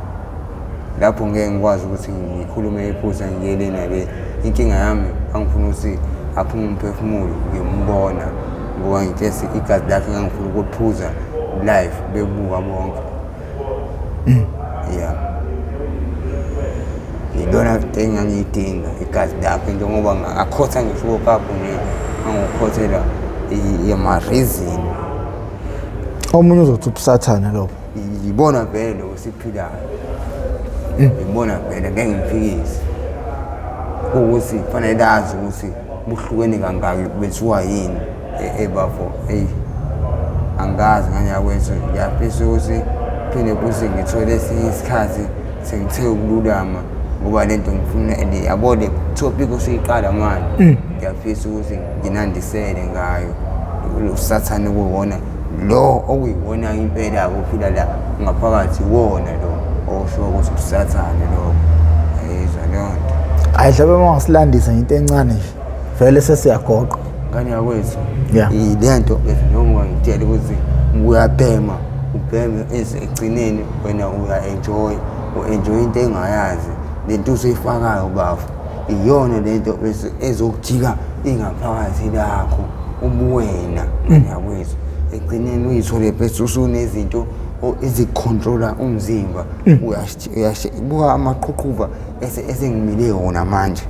lapho ngeke ngikwazi ukuthi ngikhulume iphutha ngiye le nale. Inkinga yami angifuna ukuthi aphume umphefumulo ngimbona, ngoba ngitshese igazi lakhe ngangifuna ukuliphuza live bebuka bonke. Ya, ilona nto engangiyidinga, igazi lakhe nje, ngoba ngakhotha ngisho okapu nje, ngangikhothela ama-reason. Omunye uzothi ubusathane lobo. Yibona vele lokho esiphilayo, yibona vele, ngeke ngiphikise ukuthi kufanele azi ukuthi buhlukene kangaki, bethiwa yini ebafo. Eyi, angazi ngane yakwethu, ngiyafisa ukuthi phinde futhi ngithole esinye isikhathi sengithe ukululama. Ngoba lento ngifuna and yabo le topic osuyiqala manje, ngiyafisa ukuthi nginandisele ngayo. Lo sathane kuwona lo okuyiwona impela ophila la ngaphakathi, wona lo osho ukuthi usathane lo. Ayizwa leyo nto. Hayi, mhlawumbe uma ungasilandisa into encane nje, vele sesiyagoqa. Ngane yakwethu, ile nto bese noma ungangitshela ukuthi uyabhema, ubheme egcineni wena uya-enjoy, u-enjoy into engayazi. Le nto usuyifakayo bafo, iyona lento bese ezokujika ingaphakathi lakho ubuwena. Ngane yakwethu, ekugcineni uyithole bese usunezinto ezikhontrola umzimba. Buka amaqhuqhuva esengimile wona manje.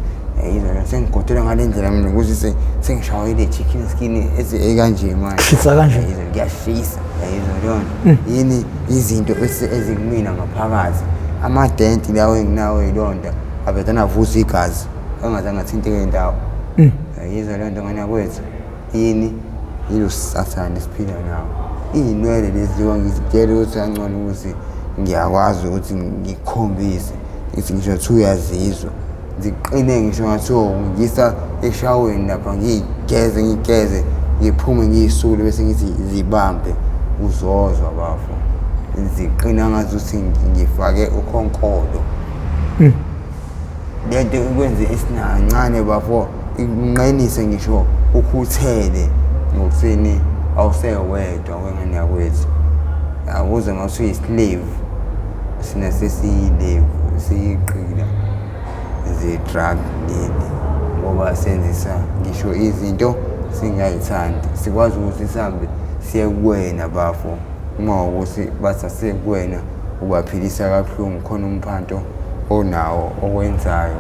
Yizona sengigodela ngale ndlela mina ukuthi sengishawile chicken skin ekanje manje. Shisa kanje. Yizona kuyashisa. Yizona leyo nto. Yini izinto ezikumina ngaphakathi, amadenti lawo enginawo yilonda avedana avusa igazi angazange athinteke indawo. Yizwa leyo nto ngane yakwethu. Yini yilo sathane esiphila nawo. Iy'nwele lezi ngizitshela ukuthi kancane ukuthi ngiyakwazi ukuthi ngikukhombise, ngithi ngisho kuthiwa uyazizwa ziqine, ngisho ngathiwa ngiyisa eshaweni lapha ngiyigeze ngigeze ngiphume ngiyisule bese ngithi zibambe, uzozwa bafo ziqina ngathi ukuthi ngifake ukhonkolo. Lento ikwenze isinancane bafo, ikunqenise ngisho ukhuthele ngokuthini awusewedwa wengane yakwethu. Akuze ngathi uyi-slave, sina sesiyi-lave, siyiqila ze-drug leli, ngoba senzisa ngisho izinto singayithandi. Sikwazi ukuthi sihambe siye kuwena bafo, uma ukuthi bathi asiye kuwena ubaphilisa kabuhlungu, khona umphanto onawo okwenzayo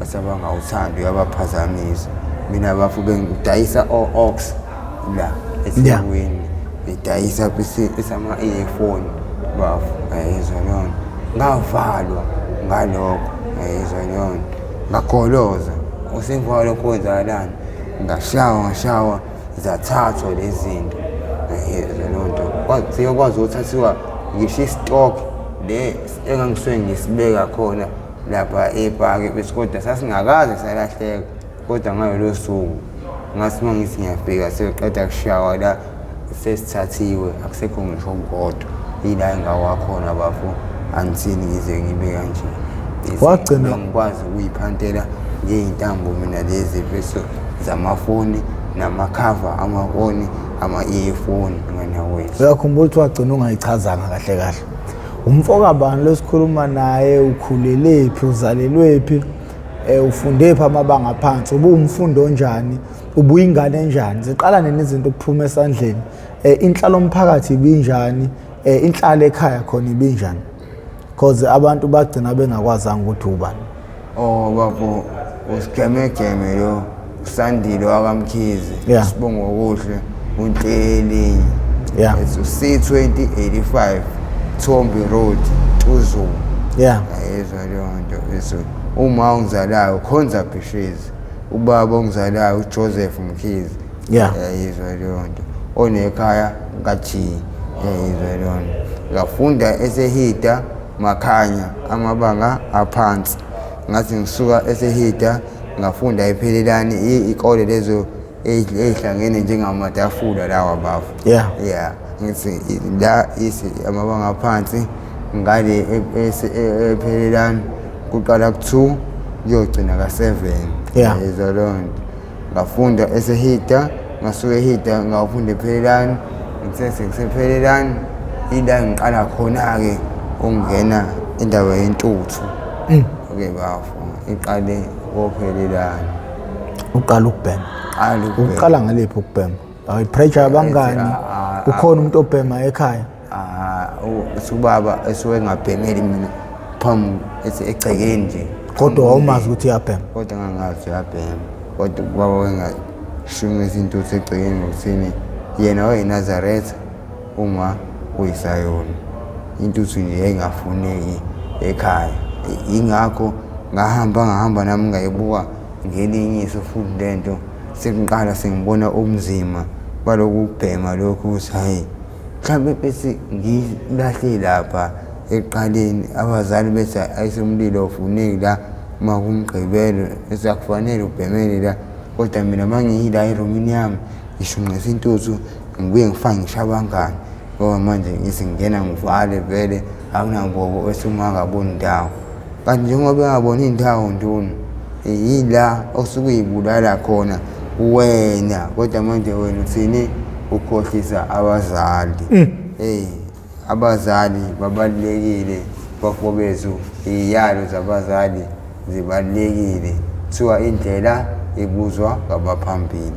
asabangawuthandi, uyabaphazamisa. Mina bafo bengidayisa o-ox la eThekwini, ngidayisa esama-earphone bafo. Ayizwa leyo nto. Ngavalwa ngalokho. Ayizwa leyo nto. Ngagoloza usemva kwalokho kwenzakalani, ngashawa ngashawa zathathwa lezi zinto. Ayizwa leyo nto. Seyokwazi ukuthathiwa ngisho i-stock le engangisuke ngisibeka khona lapha epaki bese, kodwa sasingakaze salahleka. Kodwa ngalolo suku ngathi uma ngithi ngiyafika seqeda kushawa la, sesithathiwe, akusekho ngisho okukodwa. Yila engawakhona bafo, angithini ngize ngibe kanje. Wagcina ngikwazi ukuyiphantela ngey'ntambo mina lezi bese zamafoni namakhava amafoni, ama-earphone ngane wethu. Uyakhumbula ukuthi wagcina ungayichazanga kahle kahle. Umfokabani losikhuluma naye, ukhulelephi, uzalelwephi, ufundephi amabanga aphansi, ubuwumfundi onjani, ubuyingane enjani, ziqala nini izinto ukuphuma esandleni, inhlalo mphakathi ibinjani, inhlalo ekhaya khona ibinjani, because abantu bagcina bengakwazanga ukuthi ubani. Oh bafo, usigemegeme lo uSandile wakaMkhize. Sibongo okuhle uNhleli. It's C2085 Thombi Road, Ntuzuma. Ayizwa leyo nto. Iso uma ungizalayo Khonza Bhishezi, ubaba ongizalayo uJoseph Mkhize. Ayizwa leyo nto. Onekhaya kaG. Ayizwa leyo nto. Ngafunda eSehida Makhanya amabanga aphansi. Ngathi ngisuka eSehida ngafunda ePhelelani, ikole lezo ey'hlangene njengamatafula lawa bafo. Yeah, ngithi la isi amabanga aphansi ngale ePhelelani kuqala ku-2 kuyogcina ka-7. Yizwa leyo nto. Ngafunda eSehida, ngasuka eHida ngafunda ePhelelani. Ngithe sengisephelelani ila ngiqala khona-ke ukungena indaba yentuthu. Okay bafo, iqale kophelelani. Uqala ukubhema. Uqala ngaliphi ukubhema? Ayi, pressure yabangani, ukhona umuntu obhema ekhaya? Ubaba esuke engabhemeli mina phambi egcekeni nje. Kodwa wawumazi ukuthi uyabhema? Kodwa ngangazi uyabhema. Kodwa ubaba wengashunqisa intuthu egcekeni ngokuthini, yena wayeyiNazaretha, uma uyisayoni. Intuthu nje yayingafuneki ekhaya. Yingakho ngahamba ngahamba nami ngayibuka ngelinye iso futhi lento. Sekuqala sengibona ubunzima baloku kubhema lokhu, ukuthi hhayi mhlawumbe bese ngilahle lapha Ekuqaleni abazali bethi ayisemlilo awufuneki la uma kuMgqibelo, esakufanele ubhemele la. Kodwa mina uma ngiyila erumini yami ngishunqisa intuthu ngibuye ngifake ngisho abangani ngoba manje ngithi ngingena ngivale vele akunambobo ethi uma angaboni ndawo. Kanti njengoba engaboni indawo nduna yila osuke uyibulala khona wena, kodwa manje wena uthini? Ukhohlisa abazali. Hey, abazali babalulekile bafo bethu, iy'yalo zabazali zibalulekile. Kuthiwa indlela ibuzwa kwabaphambili.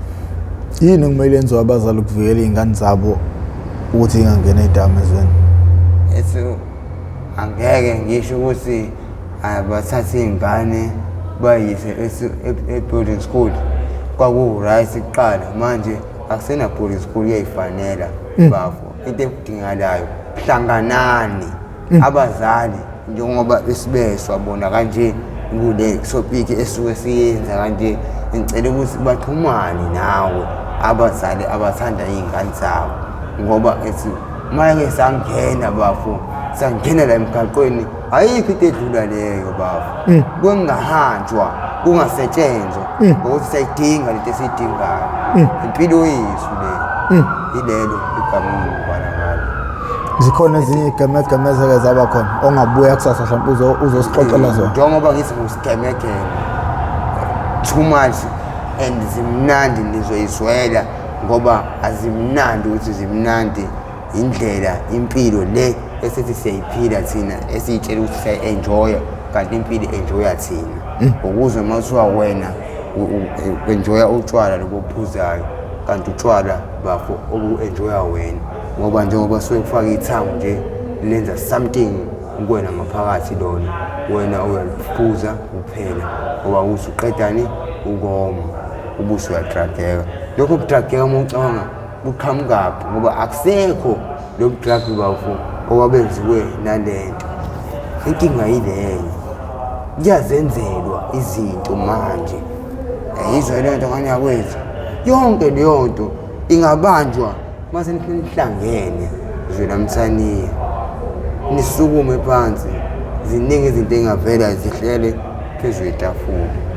Yini okumele yenziwe abazali ukuvikela iy'ngane zabo ukuthi iy'ngangeni ey'dakamizweni? Ethi angeke ngisho ukuthi abathathe iy'ngane bayise e-boarding school. Kwaku-right kuqala, manje akusena boarding school, kuyayifanela bafo. Into edingakalayo, hlanganani abazali njengoba besibeswa bona kanje kule topic esuke siyenza kanje. Ngicela ukuthi baxhumane nawe abazali abathanda iy'ngane zabo, ngoba ethi uma-ke sangena bafo, sangena la emgaqweni, ayikho into edlula leyo bafo. Kungahanjwa kungasetshenzwa ngokuthi siyayidinga lento esiyidingayo, impilo yethu le. Ilelo igama engibala ngalo. Zikhona ezinye iy'gemegeme ezeke zaba khona ongabuya kusasa mhlawumpe uzosixoxela zona? Njengoba ngithi ngusigemegeme too much and zimnandi, nizoyizwela ngoba azimnandi ukuthi zimnandi indlela impilo le esithi siyayiphila thina, esiyitshela ukuthi siyayi-enjoya, kanti impilo i-enjoya thina. Ukuze uma kuthiwa wena u-enjoya utshwala lobu obuphuzayo, kanti utshwala bafo obu-enjoya wena, ngoba njengoba suke kufaka ithango nje lenza something kuwena ngaphakathi lona, wena uyaliphuza kuphela ngoba usuqedani ukoma, ubuse uyadrageka. Lokho kudrageka uma ucabanga kuqhamukaphi, ngoba akusekho lo drug bafo owabenziwe nalento. Inkinga yileyo, kuyazenzelwa izinto manje. Yayizwa le nto ngane yakwethu, yonke leyo nto ingabanjwa mase nihlangene Zwelamthaniya, nisukume phansi. Ziningi izinto ey'ngavela zihlele phezu kwetafula.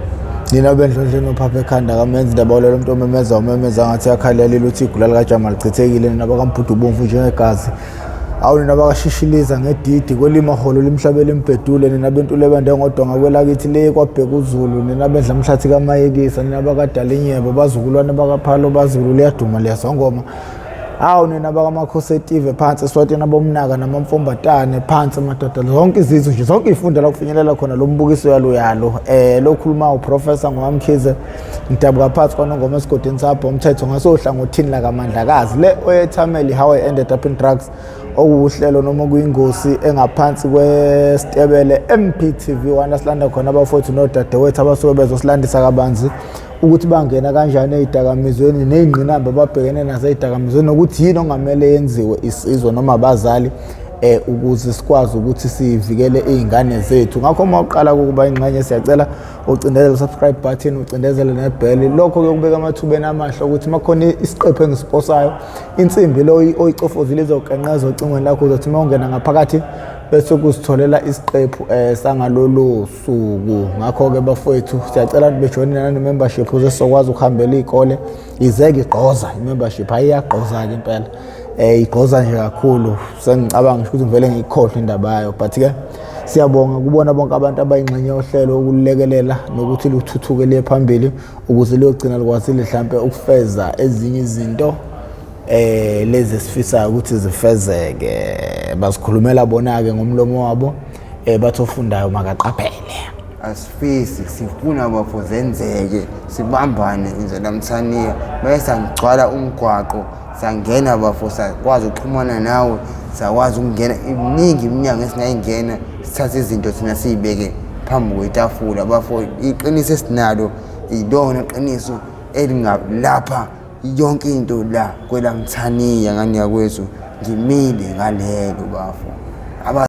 Nina bendlondleni ophapha ekhanda kamenzi indaba olelo umuntu omemeza umemeza ngathi yakhalalile uthi igula likajama lichithekile. Nina bakambhudu ubomvu njengegazi, awu nina bakashishiliza ngedidi kwelima holo limhlabela imbhedule. Nina bentule bende ngodonga kwelakithi le kwabheka uZulu. Nina bendla mhlathi kaMayekisa, nina bakadala inyebo bazukulwane bakaphalo bazulu liyaduma liyasongoma. Awu nina bakamakhosi etive phansi eSwatini, abomnaka namamfombatane phansi madoda, zonke izizwe nje, zonke iy'funda la kufinyelela khona lo mbukiso yalo yalo. Lo khuluma uProfessor Ngwamkhize, ngidabuka phansi kwaNongoma esigodini sapho umthetho ngasohlangothini lakaMandlakazi. Le oyethameli How I Ended Up in Drugs, okuwuhlelo noma kuyingosi engaphansi kwesitebele MPTV 1, asilanda khona abafowethu nodadewethu abasuke bezosilandisa kabanzi ukuthi bangena kanjani ey'dakamizweni ney'ngqinamba ababhekene nazo ey'dakamizweni, nokuthi yini okungamele yenziwe isizwe noma abazali ukuze sikwazi ukuthi sivikele iy'ngane zethu. Ngakho uma uqala ukuba ingxenye, siyacela ucindezele u-subscribe button, ucindezele nebheli. Lokho kuyokubeka amathubeni amahle ukuthi uma kukhona isiqephu engisiposayo, insimbi lo oyicofozile izokenqeza ocingweni lakho, uzothi uma ungena ngaphakathi bese kuzitholela isiqephu sangalolu suku. Ngakho-ke bafowethu, siyacela ukuthi bejoyine nane-membership ukuze sizokwazi ukuhambela iy'kole. Izeke igqoza i-membership, hhayi iyagqoza-ke impela, igqoza nje kakhulu, sengicabanga ngisho ukuthi ngivele ngiyikhohlwe indaba yayo. But-ke siyabonga kubona bonke abantu abayingxenye yohlelo ukulekelela nokuthi luthuthuke liye phambili, ukuze liyogcina likwazile mhlampe ukufeza ezinye izinto lezi esifisayo ukuthi zifezeke. Bazikhulumela bona-ke ngomlomo wabo, bathi ofundayo makaqaphele. Asifisi, sifuna bafo zenzeke, sibambane inzelamthaniya. Bese sangigcwala umgwaqo, sangena bafo, sakwazi ukuxhumana nawe, sakwazi ukungena iminingi iminyango esingayingena, sithathe izinto thina siyibeke phambi kwetafula bafo. Iqiniso esinalo ilona qiniso elingalapha yonke into la kwelamthaniya ngane yakwethu. Ngimile ngalelo bafo.